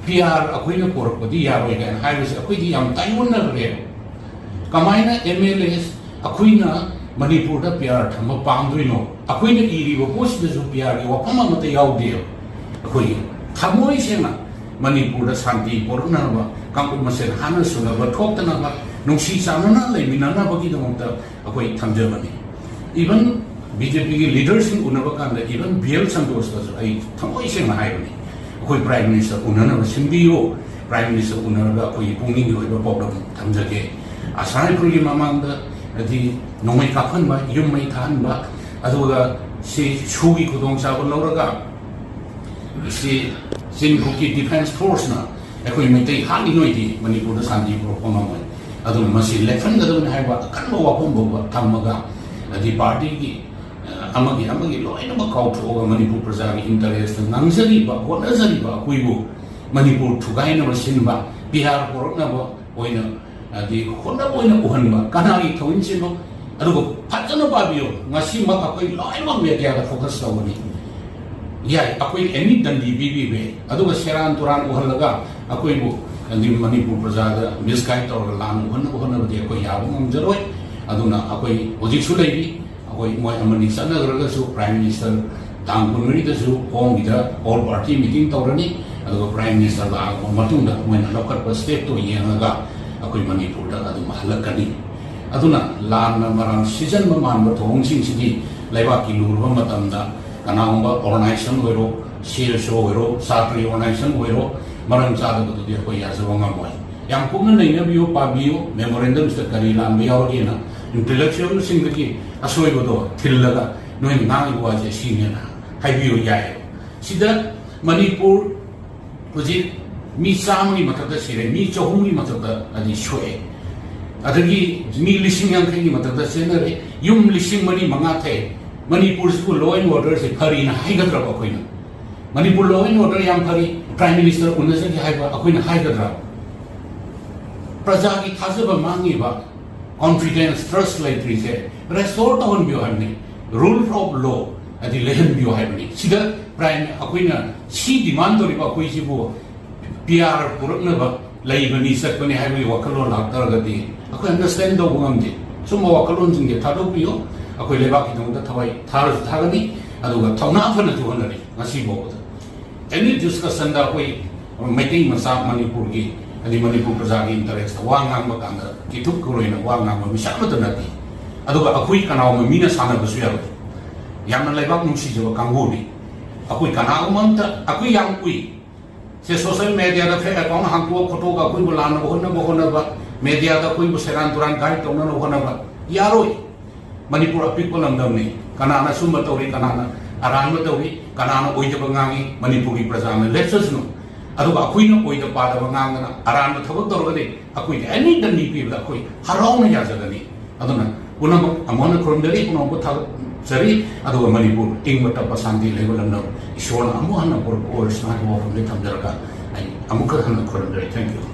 ꯄꯤ ꯑꯥꯔ ꯑꯩꯈꯣꯏꯅ ꯄꯣꯔꯛꯄꯗꯤ ꯌꯥꯔꯣꯏ ꯀꯥꯏꯅ ꯍꯥꯏꯕꯁꯦ ꯑꯩꯈꯣꯏꯗꯤ ꯌꯥꯝ ꯇꯥꯏꯑꯣꯟꯅꯈ꯭ꯔꯦꯕ꯫ ꯀꯃꯥꯏꯅ ꯑꯦꯝ ꯑꯦꯜ ꯑꯦ ꯑꯩꯈꯣꯏꯅ ꯃꯅꯤꯄꯨꯔꯗ ꯄꯤ ꯑꯥꯔ ꯊꯝꯕ ꯄꯥꯝꯗꯣꯏꯅꯣ? ꯑꯩꯈꯣꯏꯅ ꯏꯔꯤꯕ ꯄꯣꯠꯁꯤꯗꯁꯨ ꯄꯤ ꯑꯥꯔꯒꯤ ꯋꯥꯐꯝ ꯑꯃꯠꯇ ꯌꯥꯎꯗꯦꯕ꯫ ꯑꯩꯈꯣꯏꯒꯤ ꯊꯃꯣꯏ ꯁꯦꯡꯅ ꯃꯅꯤꯄꯨꯔꯗ ꯁꯥꯟꯇꯤ ꯄꯣꯔꯛꯅꯕ, ꯀꯥꯡꯂꯨꯞ ꯃꯁꯦꯟ ꯍꯥꯠꯅ ꯁꯨꯅꯕ ꯊꯣꯛꯇꯅꯕ, ꯅꯨꯡꯁꯤ ꯆꯥꯟꯅꯅ ꯂꯩꯃꯤꯟꯅꯅꯕꯒꯤꯗꯃꯛꯇ ꯑꯩꯈꯣꯏ ꯊꯝꯖꯕꯅꯤ꯫ ꯏꯚꯟ ꯕꯤ ꯖꯦ ꯄꯤꯒꯤ ꯂꯤꯗꯔꯁꯤꯡ ꯎꯅꯕ ꯀꯥꯟꯗ ꯏꯚꯟ ꯕꯤ ꯑꯦꯜ ꯁꯟꯇꯣꯁꯇꯁꯨ ꯑꯩ ꯊꯃꯣꯏ ꯁꯦꯡꯅ ꯍꯥꯏꯕꯅꯤ, ꯑꯩꯈꯣꯏ ꯄ꯭ꯔꯥꯏꯝ ꯃꯤꯅꯤꯁꯇꯔ ꯎꯅꯅꯕ ꯁꯤꯟꯕꯤꯌꯨ, ꯄ꯭ꯔꯥꯏꯝ ꯃꯤꯅꯤꯁꯇꯔ ꯎꯅꯔꯒ ꯑꯩꯈꯣꯏꯒꯤ ꯄꯨꯛꯅꯤꯡꯒꯤ ꯑꯣꯏꯕ ꯄꯥꯎꯗꯝ ꯊꯝꯖꯒꯦ꯫ ꯑꯁꯥ ꯔꯥꯏꯐꯜꯒꯤ ꯃꯃꯥꯡꯗ ꯍꯥꯏꯗꯤ ꯅꯣꯡꯃꯩ ꯀꯥꯞꯍꯟꯕ, ꯌꯨꯝ ꯃꯩ ꯊꯥꯍꯟꯕ, ꯑꯗꯨꯒ ꯁꯤ ꯁꯨꯒꯤ ꯈꯨꯗꯣꯡꯆꯥꯕ ꯂꯧꯔꯒ ꯁꯤ ꯆꯤꯟ ꯈꯨꯠꯀꯤ ꯗꯤꯐꯦꯟꯁ ꯐꯣꯔꯁꯅ ꯑꯩꯈꯣꯏ ꯃꯩꯇꯩ ꯍꯥꯠꯂꯤ ꯅꯣꯏꯗꯤ ꯃꯅꯤꯄꯨꯔꯗ ꯁꯥꯟꯇꯤ ꯄꯨꯔꯛꯄ ꯉꯝꯃꯣꯏ꯫ ꯑꯗꯨꯅ ꯃꯁꯤ ꯂꯦꯞꯍꯟꯒꯗꯕꯅꯤ ꯍꯥꯏꯕ ꯑꯀꯟꯕ ꯋꯥꯐꯝ ꯐꯥꯎꯕ ꯊꯝꯃꯒ, ꯍꯥꯏꯗꯤ ꯄꯥꯔꯇꯤꯒꯤ, ꯑ, ꯑꯃꯒꯤ ꯑꯃꯒꯤ ꯂꯣꯏꯅꯃꯛ ꯀꯥꯎꯊꯣꯛꯑꯒ ꯃꯅꯤꯄꯨꯔ ꯄ꯭ꯔꯖꯥꯒꯤ ꯏꯟꯇꯔꯦꯁꯇ ꯉꯥꯡꯖꯔꯤꯕ, ꯍꯣꯠꯅꯖꯔꯤꯕ ꯑꯩꯈꯣꯏꯕꯨ ꯃꯅꯤꯄꯨꯔ ꯊꯨꯒꯥꯏꯅꯕ ꯁꯤꯟꯕ, ꯄꯤ ꯑꯥꯔ ꯄꯨꯔꯛꯅꯕ ꯑꯣꯏꯅ, ꯍꯥꯏꯗꯤ ꯍꯣꯠꯅꯕ ꯑꯣꯏꯅ ꯎꯍꯟꯕ ꯀꯅꯥꯒꯤ ꯊꯧꯑꯣꯡꯁꯤꯅꯣ? ꯑꯗꯨꯒ ꯐꯖꯅ ꯄꯥꯕꯤꯌꯨ, ꯉꯁꯤꯃꯛ ꯑꯩꯈꯣꯏ ꯂꯣꯏꯅꯃꯛ ꯃꯦꯗꯤꯌꯥꯗ ꯐꯣꯀꯁ ꯇꯧꯒꯅꯤ꯫ ꯌꯥꯏ, ꯑꯩꯈꯣꯏ ꯑꯦꯅꯤ ꯗꯟꯗꯤ ꯄꯤꯕꯤꯕ ꯌꯥꯏ, ꯑꯗꯨꯒ ꯁꯦꯔꯥꯟ ꯇꯨꯔꯥꯟ ꯎꯍꯜꯂꯒ ꯑꯩꯈꯣꯏꯕꯨ, ꯍꯥꯏꯗꯤ ꯃꯅꯤꯄꯨꯔ ꯄ꯭ꯔꯖꯥꯗ ꯃꯤꯁꯒꯥꯏꯗ ꯇꯧꯔꯒ ꯂꯥꯟꯅ ꯎꯍꯟꯅꯕ ꯍꯣꯠꯅꯕꯗꯤ ꯑꯩꯈꯣꯏ ꯌꯥꯕ ꯉꯝꯖꯔꯣꯏ꯫ ꯑꯗꯨꯅ ꯑꯩꯈꯣꯏ ꯍꯧꯖꯤꯛꯁꯨ ꯂꯩꯔꯤ, ꯑꯩꯈꯣꯏ ꯃꯣꯏ ꯑꯃꯅꯤ ꯆꯠꯅꯈ꯭ꯔꯒꯁꯨ ꯄ꯭ꯔꯥꯏꯝ ꯃꯤꯅꯤꯁꯇꯔ ꯇꯥꯡ ꯀꯨꯟꯃꯔꯤꯗꯁꯨ ꯍꯣꯝꯒꯤꯗ ꯑꯣꯜ ꯄꯥꯔꯇꯤ ꯃꯤꯇꯤꯡ ꯇꯧꯔꯅꯤ, ꯑꯗꯨꯒ ꯄ꯭ꯔꯥꯏꯝ ꯃꯤꯅꯤꯁꯇꯔ ꯂꯥꯛꯑꯕ ꯃꯇꯨꯡꯗ ꯃꯣꯏꯅ ꯂꯧꯈꯠꯄ ꯁ꯭ꯇꯦꯞꯇꯣ ꯌꯦꯡꯉꯒ ꯑꯩꯈꯣꯏ ꯃꯅꯤꯄꯨꯔꯗ ꯑꯗꯨꯝ ꯍꯜꯂꯛꯀꯅꯤ꯫ ꯑꯗꯨꯅ ꯂꯥꯟꯅ ꯃꯔꯥꯡ ꯁꯤꯖꯟꯕ ꯃꯥꯟꯕ ꯊꯧꯑꯣꯡꯁꯤꯡꯁꯤꯗꯤ ꯂꯩꯕꯥꯛꯀꯤ ꯂꯨꯔꯕ ꯃꯇꯝꯗ ꯀꯅꯥꯒꯨꯝꯕ ꯑꯣꯔꯒꯅꯥꯏꯖꯦꯁꯟ ꯑꯣꯏꯔꯣ, ꯁꯤ ꯑꯦꯁ ꯑꯣ ꯑꯣꯏꯔꯣ, ꯁꯥꯇ꯭ꯔꯒꯤ ꯑꯣꯔꯒꯅꯥꯏꯖꯦꯁꯟ ꯑꯣꯏꯔꯣ, ꯃꯔꯝ ꯆꯥꯗꯕꯗꯨꯗꯤ ꯑꯩꯈꯣꯏ ꯌꯥꯖꯕ ꯉꯝꯃꯣꯏ꯫ ꯌꯥꯝ ꯀꯨꯞꯅ ꯅꯩꯅꯕꯤꯌꯨ, ꯄꯥꯕꯤꯌꯨ, ꯃꯦꯃꯣꯔꯦꯟꯗꯝꯁꯤꯗ ꯀꯔꯤ ꯂꯥꯟꯕ ꯌꯥꯎꯔꯒꯦꯅ ꯏꯟꯇꯦꯂꯦꯛꯆꯨꯋꯦꯜꯁꯤꯡꯗꯒꯤ ꯑꯁꯣꯏꯕꯗꯣ ꯊꯤꯜꯂꯒ ꯅꯣꯏꯅ ꯉꯥꯡꯉꯤꯕ ꯋꯥꯁꯦ ꯁꯤꯅꯦꯅ ꯍꯥꯏꯕꯤꯌꯨ ꯌꯥꯏ꯫ ꯁꯤꯗ ꯃꯅꯤꯄꯨꯔ ꯍꯧꯖꯤꯛ ꯃꯤ ꯆꯥꯝꯃꯒꯤ ꯃꯊꯛꯇ ꯁꯤꯔꯦ, ꯃꯤ ꯆꯍꯨꯝꯒꯤ ꯃꯊꯛꯇ ꯑꯗꯤ ꯁꯣꯛꯑꯦ, ꯑꯗꯒꯤ ꯃꯤ ꯂꯤꯁꯤꯡ ꯌꯥꯡꯈꯩꯒꯤ ꯃꯊꯛꯇ ꯆꯦꯟꯅꯔꯦ, ꯌꯨꯝ ꯂꯤꯁꯤꯡ ꯃꯔꯤ ꯃꯉꯥ ꯊꯛꯑꯦ꯫ ꯃꯅꯤꯄꯨꯔꯁꯤꯕꯨ law and orderꯁꯦ ꯐꯔꯤꯅ ꯍꯥꯏꯒꯗ꯭ꯔꯕ ꯑꯩꯈꯣꯏꯅ? ꯃꯅꯤꯄꯨꯔ law and order ꯌꯥꯝ ꯐꯔꯤ, ꯄ꯭ꯔꯥꯏꯝ ꯃꯤꯅꯤꯁꯇꯔ ꯎꯅꯖꯒꯦ ꯍꯥꯏꯕ ꯑꯩꯈꯣꯏꯅ ꯍꯥꯏꯒꯗ꯭ꯔꯥ? ꯄ꯭ꯔꯖꯥꯒꯤ ꯊꯥꯖꯕ ꯃꯥꯡꯉꯤꯕ, ꯀꯣꯟꯐꯤꯗꯦꯟꯁ, ꯇ꯭ꯔꯁ ꯂꯩꯇ꯭ꯔꯤꯁꯦ ꯔꯦꯁꯇꯣꯔ ꯇꯧꯍꯟꯕꯤꯌꯨ ꯍꯥꯏꯕꯅꯤ, rule of law ꯑꯗꯤ ꯂꯩꯍꯟꯕꯤꯌꯨ ꯍꯥꯏꯕꯅꯤ꯫ ꯁꯤꯗ ꯄ꯭ꯔꯥꯏꯝ ꯑꯩꯈꯣꯏꯅ ꯁꯤ ꯗꯤꯃꯥꯟ ꯇꯧꯔꯤꯕ ꯑꯩꯈꯣꯏꯁꯤꯕꯨ ꯄꯤ ꯑꯥꯔ ꯄꯨꯔꯛꯅꯕ ꯂꯩꯕꯅꯤ, ꯆꯠꯄꯅꯤ ꯍꯥꯏꯕꯒꯤ ꯋꯥꯈꯜꯂꯣꯟ ꯂꯥꯛꯇ꯭ꯔꯒꯗꯤ ꯑꯩꯈꯣꯏ ꯑꯟꯗꯔꯁꯇꯦꯟ ꯇꯧꯕ ꯉꯝꯗꯦ꯫ ꯁꯨꯝꯕ ꯋꯥꯈꯜꯂꯣꯟꯁꯤꯡꯁꯦ ꯊꯥꯗꯣꯛꯄꯤꯌꯨ꯫ ꯑꯩꯈꯣꯏ ꯂꯩꯕꯥꯛꯀꯤꯗꯃꯛꯇ ꯊꯋꯥꯏ ꯊꯥꯔꯁꯨ ꯊꯥꯒꯅꯤ, ꯑꯗꯨꯒ ꯊꯧꯅꯥ ꯐꯅꯁꯨ ꯍꯣꯠꯅꯔꯤ꯫ ꯉꯁꯤ ꯐꯥꯎꯕꯗ ꯑꯦꯅꯤ ꯗꯤꯁꯀꯁꯟꯗ ꯑꯩꯈꯣꯏ ꯃꯩꯇꯩ ꯃꯆꯥ ꯃꯅꯤꯄꯨꯔꯒꯤ, ꯑꯗꯩ ꯃꯅꯤꯄꯨꯔ ꯄ꯭ꯔꯖꯥꯒꯤ ꯏꯟꯇꯔꯦꯁꯇ ꯋꯥ ꯉꯥꯡꯕ ꯀꯥꯟꯗ ꯀꯤꯊꯨꯞ ꯈꯨꯔꯣꯏꯅ ꯋꯥ ꯉꯥꯡꯕ ꯃꯤꯁꯛ ꯑꯃꯠꯇ ꯅꯠꯇꯦ꯫ ꯑꯗꯨꯒ ꯑꯩꯈꯣꯏ ꯀꯅꯥꯒꯨꯝꯕ ꯃꯤꯅ ꯁꯥꯟꯅꯕꯁꯨ ꯌꯥꯔꯣꯏ꯫ ꯌꯥꯝꯅ ꯂꯩꯕꯥꯛ ꯅꯨꯡꯁꯤꯖꯕ ꯀꯥꯡꯕꯨꯅꯤ꯫ ꯑꯩꯈꯣꯏ ꯀꯅꯥꯒꯨꯝꯕ ꯑꯝꯇ, ꯑꯩꯈꯣꯏ ꯌꯥꯝ ꯀꯨꯏ ꯁꯦ ꯁꯣꯁꯦꯜ ꯃꯦꯗꯤꯌꯥꯗ ꯐꯦꯛ ꯑꯦꯀꯥꯎꯟ ꯍꯥꯡꯇꯣꯛꯑ ꯈꯣꯠꯇꯣꯛꯑꯒ ꯑꯩꯈꯣꯏꯕꯨ ꯂꯥꯟꯅꯕ ꯍꯣꯠꯅꯕ ꯍꯣꯠꯅꯕ, ꯃꯦꯗꯤꯌꯥꯗ ꯑꯩꯈꯣꯏꯕꯨ ꯁꯦꯔꯥꯟ ꯇꯨꯔꯥꯟ ꯒꯥꯏꯗ ꯇꯧꯅꯅꯕ ꯍꯣꯠꯅꯕ ꯌꯥꯔꯣꯏ꯫ ꯃꯅꯤꯄꯨꯔ ꯑꯄꯤꯛꯄ ꯂꯝꯗꯝꯅꯤ꯫ ꯀꯅꯥꯅ ꯑꯆꯨꯝꯕ ꯇꯧꯔꯤ, ꯀꯅꯥꯅ ꯑꯔꯥꯟꯕ ꯇꯧꯔꯤ, ꯀꯅꯥꯅ ꯑꯣꯏꯗꯕ ꯉꯥꯡꯉꯤ, ꯃꯅꯤꯄꯨꯔꯒꯤ ꯄ꯭ꯔꯖꯥꯅ ꯂꯦꯞꯆꯁꯅꯨ꯫ ꯑꯗꯨꯒ ꯑꯩꯈꯣꯏꯅ ꯑꯣꯏꯗ ꯄꯥꯗꯕ ꯉꯥꯡꯗꯅ ꯑꯔꯥꯟꯕ ꯊꯕꯛ ꯇꯧꯔꯒꯗꯤ ꯑꯩꯈꯣꯏꯒꯤ ꯑꯦꯅꯤ ꯗꯟꯗꯤ ꯄꯤꯕꯗ ꯑꯩꯈꯣꯏ ꯍꯔꯥꯎꯅ ꯌꯥꯖꯒꯅꯤ꯫ ꯑꯗꯨꯅ ꯄꯨꯝꯅꯃꯛ ꯑꯃꯨꯛ ꯍꯟꯅ ꯈꯨꯔꯨꯝꯖꯔꯤ, ꯄꯨꯝꯅꯃꯛꯄꯨ ꯊꯥꯒꯠꯆꯔꯤ꯫ ꯑꯗꯨꯒ ꯃꯅꯤꯄꯨꯔ ꯏꯪꯕ ꯇꯞꯄ ꯁꯥꯟꯇꯤ ꯂꯩꯕ ꯂꯝꯗꯝ ꯏꯁꯣꯔꯅ ꯑꯃꯨꯛ ꯍꯟꯅ ꯄꯨꯔꯛꯄ ꯑꯣꯏꯔꯁꯅꯨ ꯍꯥꯏꯕ ꯋꯥꯐꯝꯗ ꯊꯝꯖꯔꯒ ꯑꯩ ꯑꯃꯨꯛꯀ ꯍꯟꯅ ꯈꯨꯔꯨꯝꯖꯔꯤ꯫ Thank you꯫